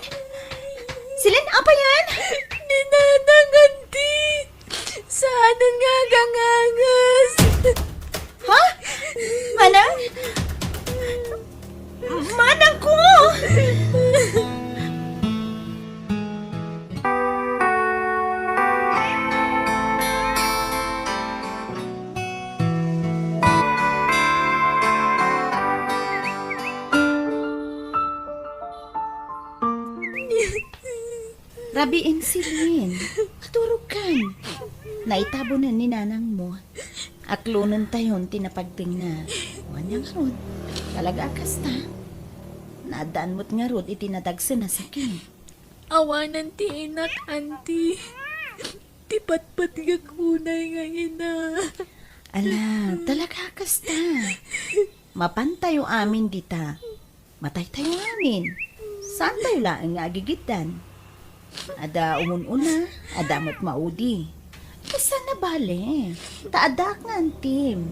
Celine, apay yan? Ni nanang, anti. Saanen nga agangangas. Ha? Manang? Manang ko! Rabiin, Celine. Aturogkan. Naitabonen ni nanangmo. Aklonentayon ti napagtengna. Wen ngarud, talaga a kasta. Naaddaan met ngarud iti nadagsen a sakit. Awanen ti inak, Auntie. Ti patpatgak unay nga ina. Ala, talaga kasta. Mapantayo amin dita. Mataytayo amin. Saantayo laeng nga agigiddan. Adda umun-una, adda met maudi. Kasano bale? Ta addaak nga antim.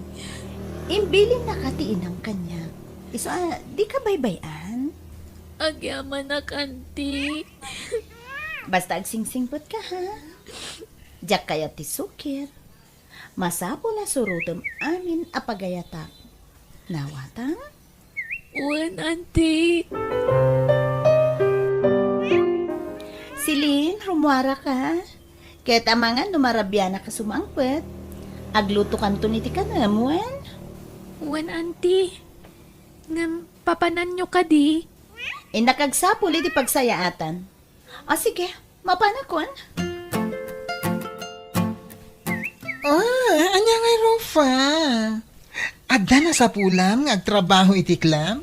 Imbilinnaka ti inam kaniak. Isu a, dika baybay-an? Agyamanak, Auntie. Basta agsingsingpetka, ha? Diak kayat ti sukir. Masapul a surotem amin a pagayatak. Nawatang? Wen, Auntie. Celine, rummuaraka. Ket amangan no marabianak a sumangpet. Aglutokanton iti kanem, wen? Wen, Auntie. Ngem, papananyo kadi? Innak agsapul iti pagsayaatan. O sige, mapanakon. Ah, ania ngay, Rufa? Adda nasapulam nga agtrabaho iti club?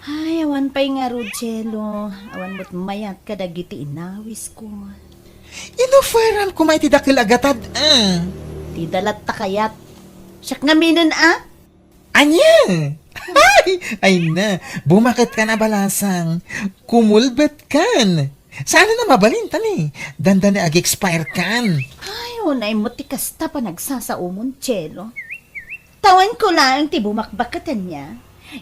Ay, awan pay ngarud, Chelo. Awan met mayat kadagiti inawisko. Inuferam koma iti dakel a gatad, ah. Ti dalat ta kayat. Siak ngaminen, ah? Ania? Ay, ay na, bumaketkan a balasang. Kumulbetkan. Saan na mabalin, tani? Dandani ag-expire kan. Ay, unay mo ti kasta panagsasaomon, Chelo. Tawenko laeng ti bumakbaketen niya.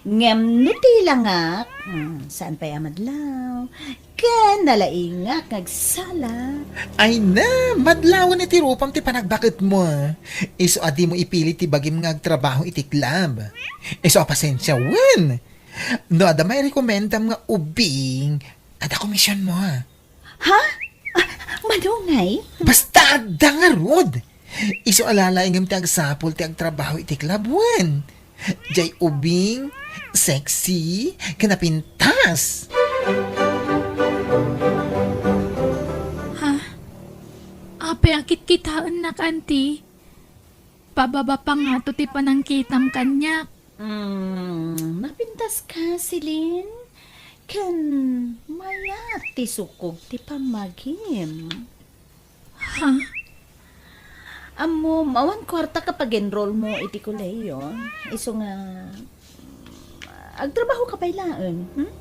Ngem no ti langak, hmm, saan pay a madlaw? Ken nalaingak nga agsala. Ay na, madlawen iti rupam ti panagbaketmo. Isu a dimo ipili ti bagim nga agtrabaho iti club. Isu a pasensia, wen. No adda mairekomendam nga ubing, adda komisionmo. Ha? Ah, madungay? Basta adda ngarud. Isu a lalaingem ti agsapul ti agtrabaho iti club, wen. Jay ubing, sexy, ken napintas. Ha? Apay a kitkitaennak, Auntie? Pababa pa ngato ti panangkitam kaniak. Hmm, napintas ka, Celine? Ken mayat ti sukog ti pammagim. Ha? Ammom, awan kuarta ka pag-enroll mo iti kolehiyo. Isu nga, agtrabaho ka pay laeng, hmm?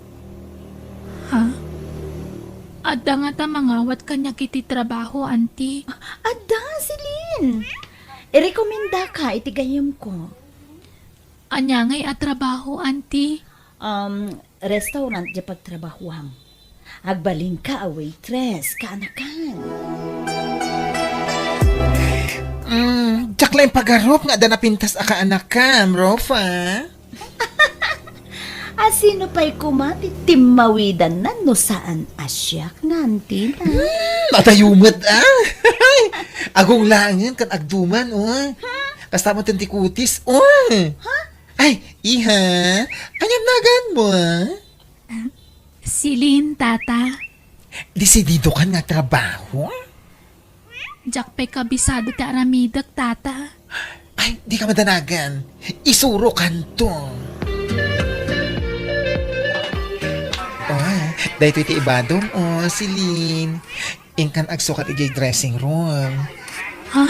Ha? Adda ngata mangawat kaniak iti trabaho, Auntie? Adda, Celine! Irekomendaka iti gayyemko. Ania ngay a trabaho, Auntie? Um, restaurant diay pagtrabahoam. Agbalinka a waitress, kaanakan. Mm, diak laeng pagarup nga adda napintas a kaanakam, Rufa. A sino pay koma ti timmawidanna no saan a siak nga antina? Hmm, adayo met, ah. Agunglaangen ken agduman, oh. Kasta met ti kutis, oh. Ha? Ay, iha, ania naganmo? Celine, tata. Desididokan nga trabaho? Diak pay kabisado ti aramidek, tata. Ay, dika madanagan. Isurokanto. Oh, daytoy ti ibadom, oh, Celine. Inkan agsukat idiay dressing room. Ha?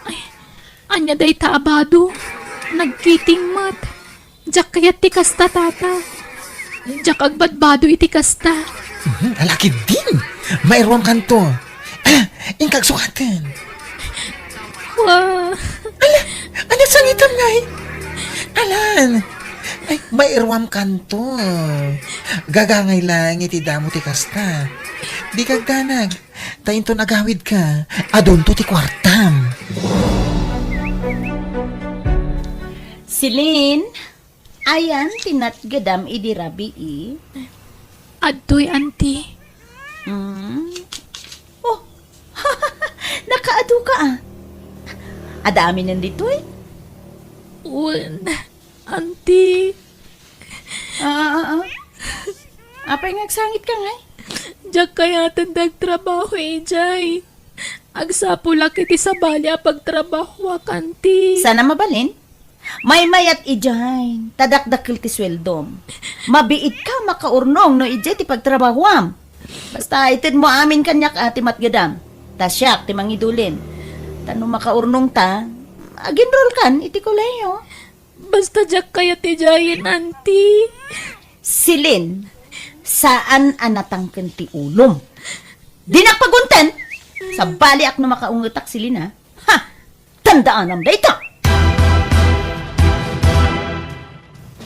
Ay, ania dayta a bado? Nagkiting met. Diak kayat ti kasta, tata. Diak agbadbado iti kasta. Mhm, alakid din. Mairuamkanto. Ah, inka agsukaten. Wa. Ala, ania sangitam ngay? Alan. Ay, mairuamkanto. Gagangay lang iti damo ti kasta. Dika agdanag. Ta inton agawidka, adunto ti kuartam. Celine, ayan ti natgedam idi rabii? Adtoy, Auntie. Mm. Oh, nakaadu ka, ah. Adda aminen ditoy? Wen, Auntie. Ah, ah, ah, ah. Apay nga agsangitka ngay? Diak kayaten ti agtrabaho idiay. Agsapulak iti sabali a pagtrabahoak, Auntie. Saan a mabalin? Maymayat idiay, ta dakdakkel ti sueldom. Mabiitka makaurnong no idiay ti pagtrabahoam. Basta itedmo amin kaniak a ti matgedam. Ta siak ti mangidulin. Ta no makaurnongta, agenrolkan iti kolehiyo. Basta diak kayat idiayen, Auntie. Celine, saan a natangken ti ulom. Dinak pagunten! Sabaliak no makaungetak, Celine, ha? Ha! Tandaanam dayta!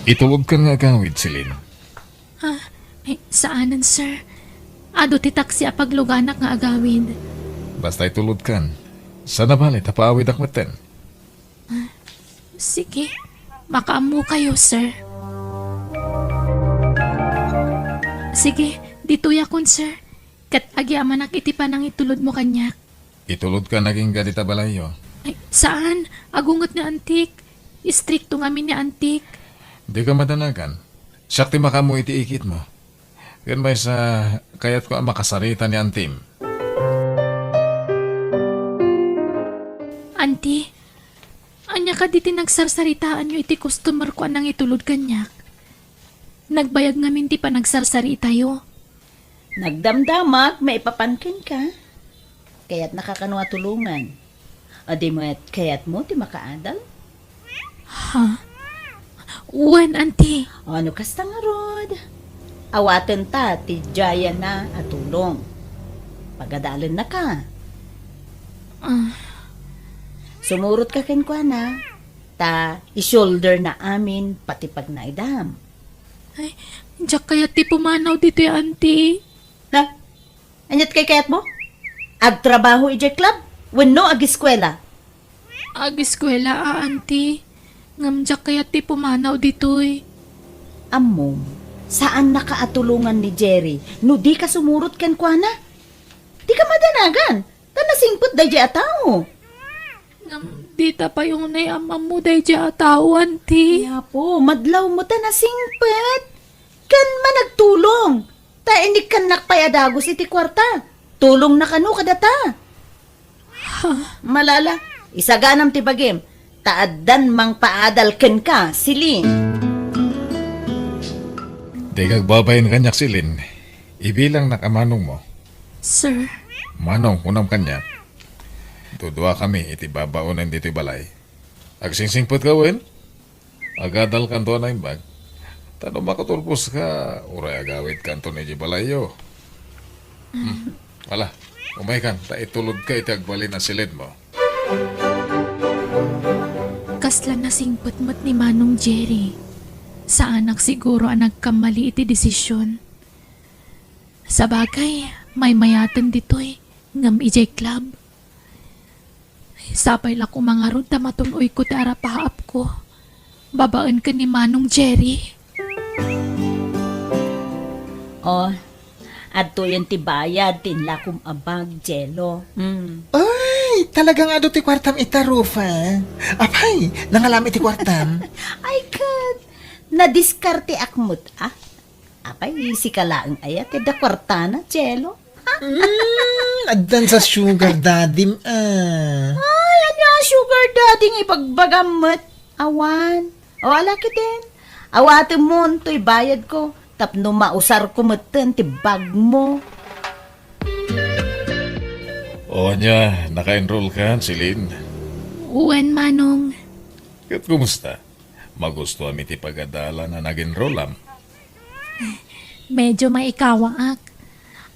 Itulodkan nga agawid, Celine. Ah, eh, saanen, sir. Adu ti taksi a pagluganak nga agawid. Basta itulodkan. Sana bale, ta paawidak metten. Ah, sige. Makaammo kayo, sir. Sige, ditoyakon, sir. Ket agyamanak iti panangitulodmo kaniak. Itulodkan agingga dita balayyo. Ay, saan? Agunget ni Antik. Istrikto ngamin ni Antik. Dika madanagan. Siak ti makaammo iti ikitmo. Ken maysa, kayatko a makasarita ni Antim. Anti, ania kadi ti nagsarsaritaanyo iti customer ko a nangitulod kaniak? Nagbayag ngamin ti panagsarsaritayo. Nagdamdamak maipapan kenka. Kayatnaka kano a tulongan? Adi met kayatmo ti makaadal? Ha? Wen, Auntie. O, no kasta ngarud, awatenta ti Diana a tulong. Pagadalennaka. Ah. Sumurotka kenkuana, ta i-shoulder na amin pati pagnaedam. Ay, diak kayat ti pumanaw ditoy, Auntie. Na, aniat kayatmo? Agtrabaho idiay club wenno agiskuela? Agiskuela a, Auntie. Ngem diak kayat ti pumanaw ditoy. Ammom, saannaka a tulongan ni Jerry no dika sumurot kenkuana. Dika madanagan, ta nasingpet daydiay a tao. Ngem dita pay unay am-ammo daydiay a tao, Auntie. Apo, madlawmo ta nasingpet. Ken managtulong. Ta inikkannak pay a dagus iti kuarta. Tulongna kano kadata. Ha? Malala, isaganam ti bagim, ta addan mangpaadal kenka, Celine. Dika agbabain kaniak, Celine. Ibilangnak a manongmo. Sir. Manong, kunam kaniak. Duduakami iti babaonen ditoy balay. Agsingsingpetka wen? Agadalkanto a naimbag. Ta no makatulposka, uray agawidkanto idiay balayyo. Hmm. Ala, umaykan, ta itulodka iti agbalin a silidmo. Kasla nasingpet met ni Manong Jerry. Saanak siguro a nagkammali iti desisyon. Sabagay, maymayaten ditoy, ngem idiay club. Sapay la koma ngarud ta matun-oyko ti arapaapko babaen ken ni Manong Jerry. Oh, adtoyen ti bayad ti inlakom a bag, Jello. Mm. Ay, talagang adu ti kuartam ita, Rufa. Apay, nangalam iti kuartam. Ay, ket, nadiskarteak met, ah. Apay, sika laeng aya ti adda kuartana, Jello? Mm, addan sa sugar daddy-m, ah. Ay, ania a sugar daddy nga ibagbagam met? Awan. O, ala kiten. Awatemmo toy bayadko tapno mausarko metten ti bagmo. O, ania, naka-enroll kan, Celine? Wen, Manong. Ket kumusta? Magustuam iti pagadalan a nag-enrollam? Medyo maikawaak.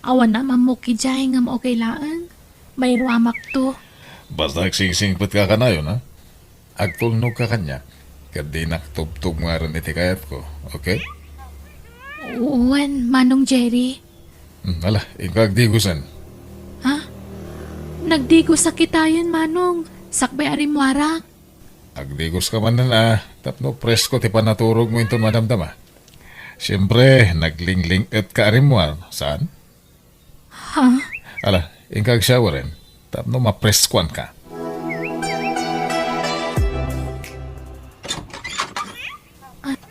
Awan a mammok idiay ngem okay laeng. Mairuamakto. Basta agsingsingpetka kanayon, ha? Agtulnogka kaniak, ket dinak tubtubngaren iti kayatko, okay? Wen, Manong Jerry. Hmm, ala, inka agdigosen. Ha? Nagdigosak kitayen, Manong. Sakbay a rimmuarak. Agdigoska manen a, tapno presko ti panaturogmo inton madamdama. Siempre, naglingling-etka a rimmuar, saan? Ha? Ala, inka agshoweren, tapno mapreskoanka. A-,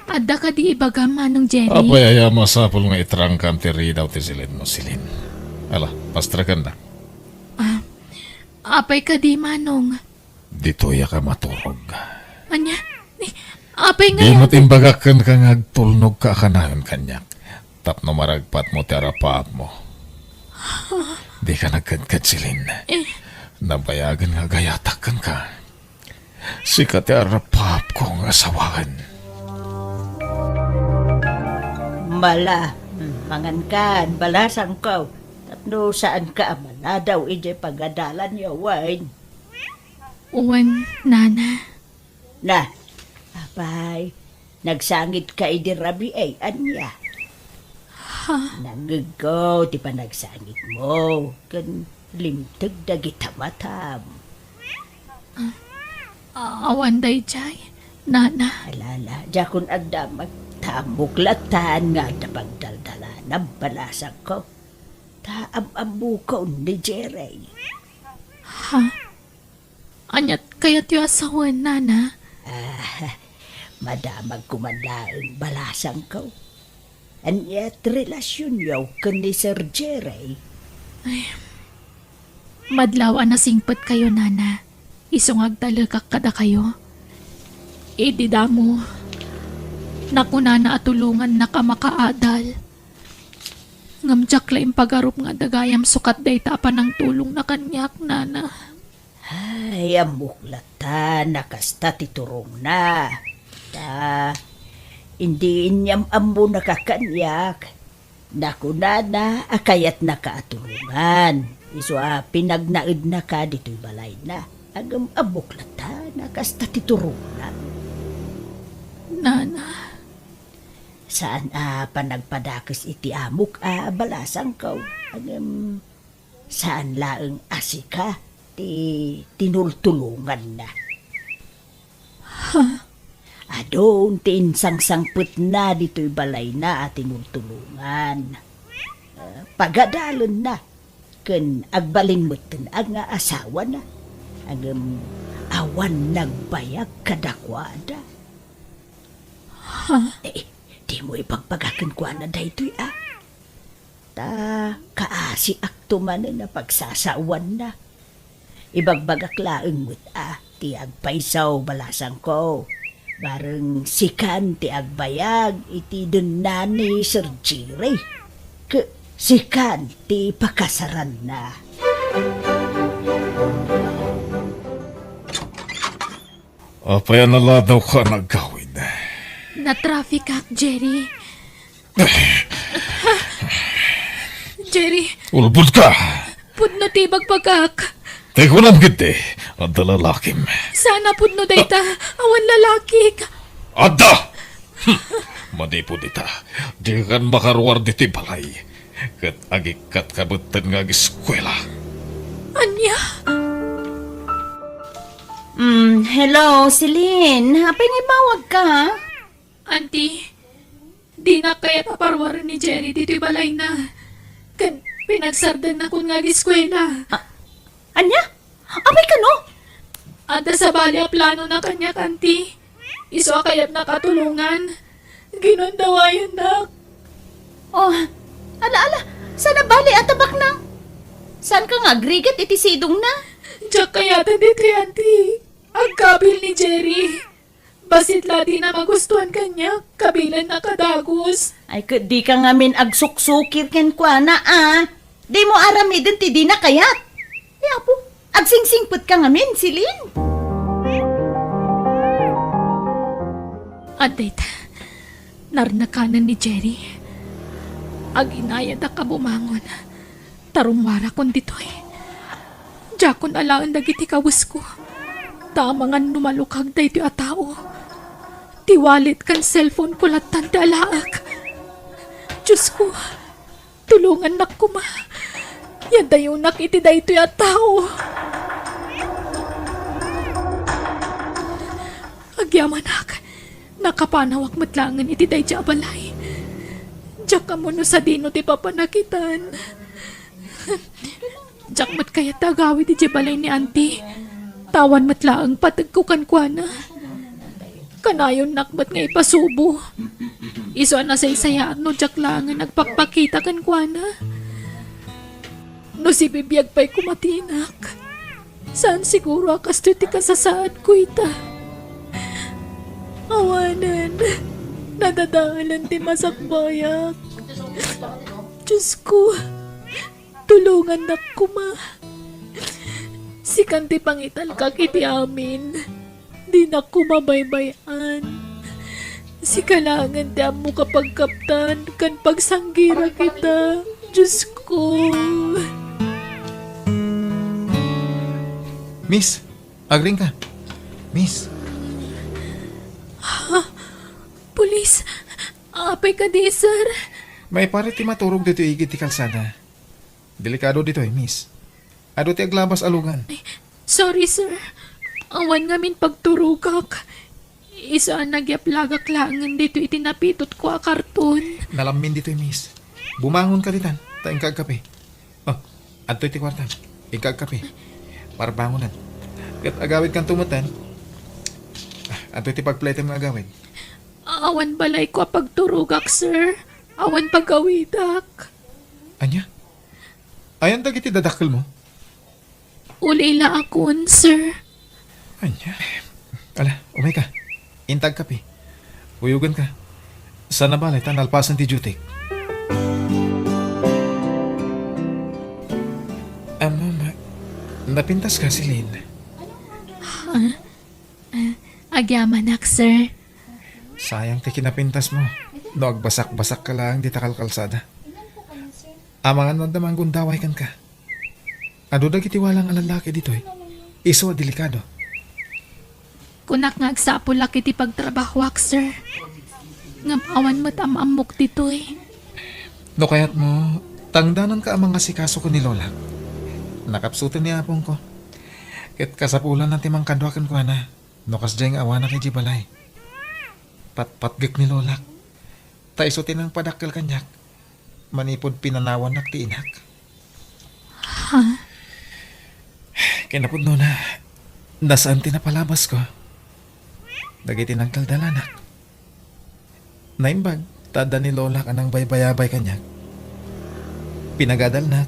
adda kadi ibagam, Manong Jerry? Apay aya masapul nga itrangkam ti ridaw ti silidmo, Celine? Ala, pastrekandak. Ah, apay kadi, Manong? Ditoyak a maturog. Ania? Ni, apay nga... Di met imbagak kenka nga agtulnogka a kanayon kaniak. Tapno maragpatmo ti arapaapmo. Dika nagkedked, Celine. Eh. Nabayagen nga agayatak kenka. Sika ti arapaapko nga asawaen. Mala, hmm, mangankan, balasangko. Tapno saanka a maladaw idiay pagadalanyo, wen? Wen, Nana. Na, apay, nagsangitka idi rabii, ania? Ha? Nangngegko ti panagsangitmo, ken limteg dagita matam. Ah, awan daydiay, Nana. Ala, ala, diakon agdamag, ta ammok latan nga adda pagdaldalanam, balasangko. Ta am-ammokon ni Jerry. Ha? Aniat kayatyo a sawen, Nana? Ah, madamag koma laeng, balasangko. Aniat relasionyo ken ni Sir Jerry? Ay, madlaw a nasingpetkayo, Nana. Isu nga agtalekak kadakayo. Idi damo, nakunana a tulongannak a makaadal. Ngem diak la impagarup nga adda gayam sukat dayta a panangtulongna kaniak, Nana. Ay, ammok latta a kasta ti turongna. Ta, idi inyam-ammonaka kaniak, nakunana a kayatnaka a tulongan. Isu a pinagnaednaka ditoy balayna. Ngem ammok latta a kasta ti turongna. Nana. Saan a panagpadakes iti amok a balasangko. Ngem saan laeng a sika ti tinultulonganna. Ha? Adun ti insangsangpetna ditoy balayna a tinultulongan. Eh, pagadalenna ken agbalin metten nga asawana. Ngem awan nagbayag kadakuada. Ha? Eh, dimo ibagbaga kenkuana daytoy, a? Ta kaasiakto manen a pagsasaoanna. Ibagbagak laeng met a ti agpayso, balasangko. Bareng sikan ti agbayag iti denna ni Sir Jerry. Ke-, sikan ti pakasaranna. Apay a naladawka a nagawid? Natrafikak, Jerry. Jerry. Ulbodka! Pudno ti ibagbagak. Ti kunam ketdi, adda lalakim. Saan a pudno dayta, awan lalakik. Adda! Hm, manipud ita, dikan makaruar ditoy balay. Ket agikkatka metten nga ageskuela. Ania? Mm, hello, Celine. Apay nga immawagka? Auntie, dinak kayat a paruaren ni Jerry ditoy balayna. Ken pinagsardengna kun nga ageskuela. A-, ania? Apay kano? Adda sabali a planona kaniak, Auntie. Isu a kayatnak a tulongan. Ginundawayannak. Oh, ala, ala. Saan a bali a tabakna? Saanka nga agrigat iti sidongna? Diak kayaten ditoy, Auntie. Agkabil ni Jerry. Bassit la dina magustuan kaniak, kabilennak a dagus. Ay, ket dika ngamin agsuksukir kenkuana, a. Dimo aramiden ti dina kayat. Ay, apo, agsingsingpetka ngamin, Celine. Adda ita, narnakanen ni Jerry. Aginayadak a bumangon. Ta rummuarakon ditoy. Diakon alaen dagiti kawesko. Ta amangan no malukag daytoy a tao. Ti wallet ken cellphone ko lattan ti alaek. Diosko, tulongannak koma. Yadayonak iti daytoy a tao. Agyamanak, nakapanawak met laengen iti daydiay a balay. Diak ammo no sadino ti papanakitan. Diak met kayat ti agawid idiay balay ni Auntie. Ta awan met laeng pategko kenkuana. Kanayonnak met nga ipasubo. Isu a nasaysayaat no diak laengen agpakpakita kenkuana. No sibibiag pay koma ti inak, saan siguro a kastoy ti kasasaadko ita. Awanen, nadadaelen ti masakbayak. Diyos ko, tulongannak koma. Sikan ti pangitalkak iti amin. Dinak koma baybay-an. Sika laengen ti ammo kapagkaptan ken pagsanggirak ita. Diyos ko. Miss, agring ka. Miss. Pulis, apay kadi, sir? Maiparit ti maturog ditoy igid ti kalsada. Delikado ditoy, miss. Adu ti aglabas a lugan. Sorry, sir. Awan ngamin pagturogak. Isu a nagyaplagak laengen ditoy iti napitotko a karton. Nalammin ditoy, miss. Bumangon ka ditan, ta inka agkape. Oh, adtoy ti kuartam. Inka agkape. Parbangonan. Ket agawidkanto metten. Ah, adtoy ti pagpletem nga agawid. Awan balayko a pagturogak, sir. Awan pagawidak. Ania? Ayan dagiti dadakkelmo? Ulila akon, sir. Ania? Ala, umay ka. Inta agkape. Uyogen ka. Sana balay ta nalpasen ti duty. Ammom, napintas ka, Celine? Ha? Ah, agyamanak, sir. Sayang ti kinapintasmo. No agbasakbasak ka laeng dita kalkalsada. Amangan no adda manggundaway kenka. Adu dagiti walang a lallaki ditoy. Isu a delikado. Kunak nga agsapulak iti pagtrabahoak, sir. Ngem awan met am-ammok ditoy. No kayatmo, tangdananka a mangasikaso ken ni Lolak. Nakapsuten ni apongko. Ket kasapulanna ti mangkadua kenkuana. No kasdiay nga awanak idiay balay, patpatgek ni Lolak, ta isu ti nangpadakkel kaniak manipud pinanawannak ti inak. Ha? Kinapudnona, nasaan ti napalabasko dagiti nagdaldalanak. Naimbag ta adda ni Lolak a nangbaybayabay kaniak. Pinagadalnak,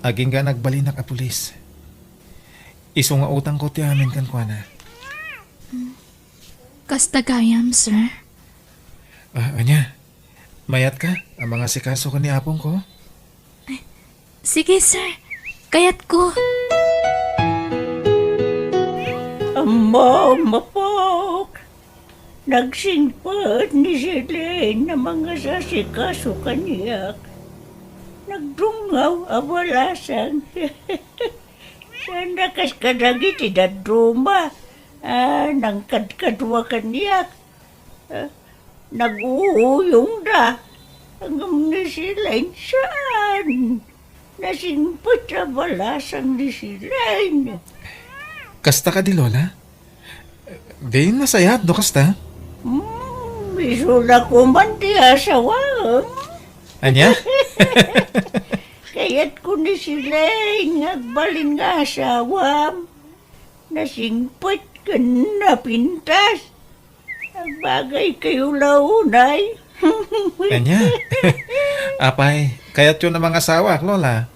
agingga nagbalinak a pulis. Isu nga utangko ti amin kenkuana. Kasta gayam, sir. Ah, ania? Mayatka a mangasikaso ken ni apongko? Sige, sir. Kayatko. Ammom, apok. Nagsingpet ni Celine a mangasikaso kaniak. Nagdungngaw a balasang. Saan a kas kadagiti dadduma a nangkadkadua kaniak. Ah, nag-uuyongda. Ngem ni Celine, saan. Nasingpet a balasang ni Celine. Kasta kadi, Lola? Di nasayat no kasta? Hmm, isu la koman ti asawam. Ania? Kayatko ni Celine nga agbalin nga asawam. Nasingpet ken napintas. Agbagaykayo la unay. Ania? Apay, kayatyo a mangasawa, Lola?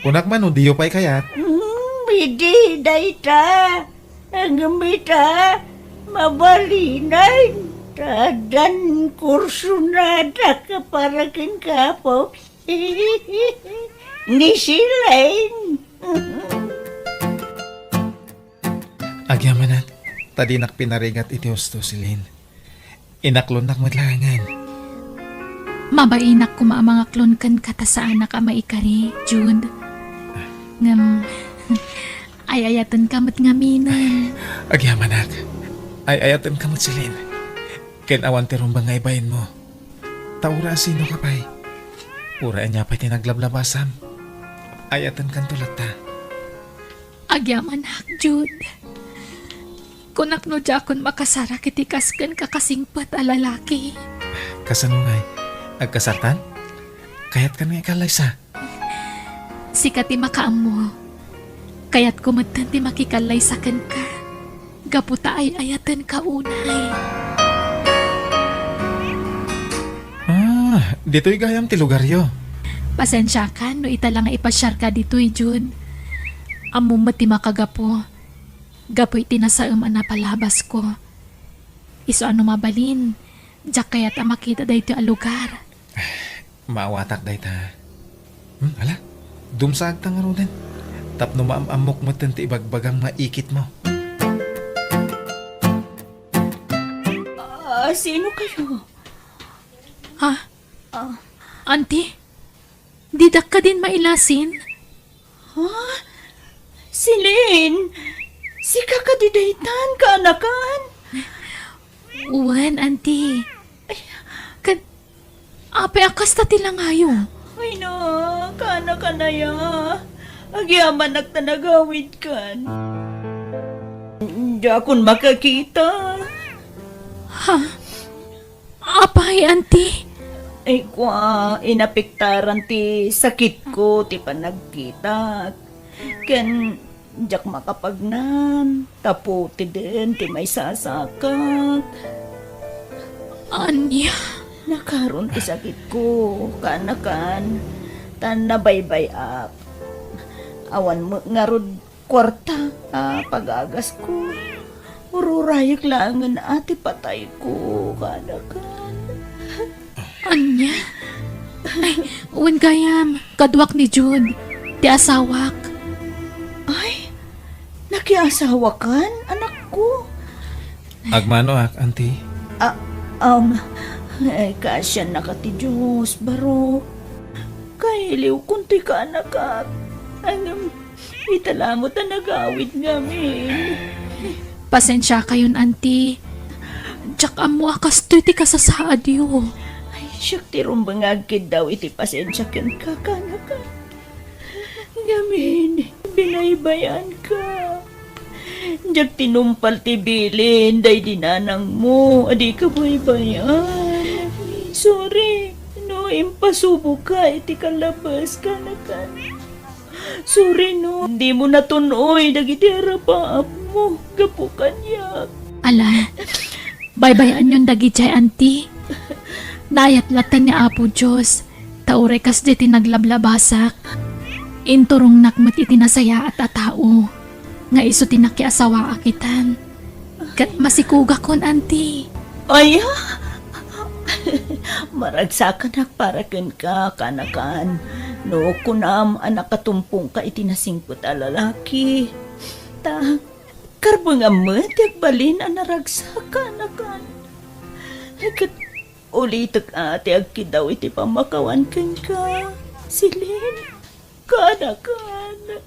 Kunak man no diyo pay kayat? Hmm, idi dayta. Ngem ita, mabalinen. Ta addan kursonadak para ken Apo. Ni Celine. Agyamanak, ta dinak pinarigat iti husto, Celine. Inaklonnak met laengen. Mabainak koma a mangaklon kenka ta saanak a maikari, Jude. Ngem, ay-ayatenka met ngaminen. Agyamanak, ay-ayatenka met, Celine. Ken awan ti rumbeng nga ibainmo. Ta uray asinoka pay, uray ania pay ti naglablabasam, ay-ayatenkanto latta. Agyamanak, Jude. Kunak no diakon makasarak iti kas kenka kasingpet a lalaki. Kasano ngay? Agkasartan? Kayatkan nga ikallaysa? Sika ti makaammo. Kayatko metten ti makikallaysa kenka. Gapu ta ay-ayatenka unay. Ah, ditoy gayam ti lugaryo. Pasensiakan no ita la nga ipasiarka ditoy, Jude. Ammom met ti makagapu. Gapu iti nasaem a napalabasko. Isu a no mabalin, diak kayat a makita daytoy a lugar. Maawatak dayta. Hmm, ala, dumsaagta ngaruden. Tapno maam-ammok metten ti ibagbagam nga ikitmo. Ah, sino kayo? Ha? Ah. Auntie? Didak kadin mailasin? Ha? Celine? Sika kadi daytan, kaanakan? Wen, Auntie. Ay. Kan, apay a kasta ti langayo? Ay na, kaanakan aya. Agyamanak ta nagawidkan. Diakon makakita. Ha? Apay, Auntie? Ay, kua, inapektaran ti sakitko ti panagkitak. Ken diak makapagnam, ta putiden ti maisasakat. Ania? Nakaron ti sakitko, kaanakan, ta nabaybay-ak. Awan met ngarud kuarta a pagagasko. Ururayek laengen a ti patayko, kaanakan. Ania? Ay, wen gayam, kaduak ni Jude, ti asawak. Ay, nakiasawakan, anakko? Agmanoak, Auntie. Ah, um, ay, kaasiannaka ti Dios, barok. Kailiwkon ti kaanakak. Ngem, ita la met a nagawid ngamin. Pasensiakayon, Auntie. Diak ammo a kastoy ti kasasaadyo. Ay, siak ti rumbeng nga agkiddaw iti pasensia kenka, kaanakak. Ngamin, binaybay-anka. Diak tinumpal ti bilin daydi nanangmo a dika baybay-an. Sorry no impasuboka iti kalabas, kaanakan. Sorry no dimo natun-oy dagiti arapaapmo gapu kaniak. Ala, baybay-anyon dagidiay, Auntie. Naayat latta ni Apo Dios, ta uray kasdi ti naglablabasak. Inturongnak met iti nasayaat a tao, nga isu ti nakiasawaak itan. Ket masikugakon, Auntie. Aya? Maragsakanak para kenka, kaanakan. No kunam a nakatumpongka iti nasingpet a lalaki, ta karbengam met ti agbalin a naragsak, kaanakan. Ket ulitek a ti agkiddaw iti pammakawan kenka, Celine, kaanakan.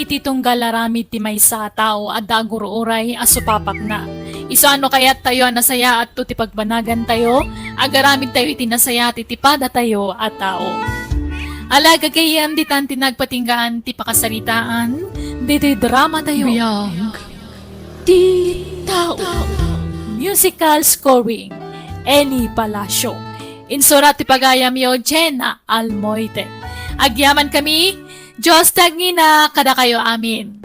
Iti tunggal aramid ti maysa a tao, adda agur-uray a supapakna. Isu a no kayattayo a nasayaatto ti pagbanagantayo, agaramidtayo iti nasayaat iti padatayo a tao. Ala, gagayyem, ditan ti nagpatinggaan ti pakasaritaan ditoy dramatayo. Biag ti tao. Musical scoring, Eli Palacio. Insurat ti pagayamyo, Jenna Almoite. Agyaman kami, Dios ti agngina kadakayo amin.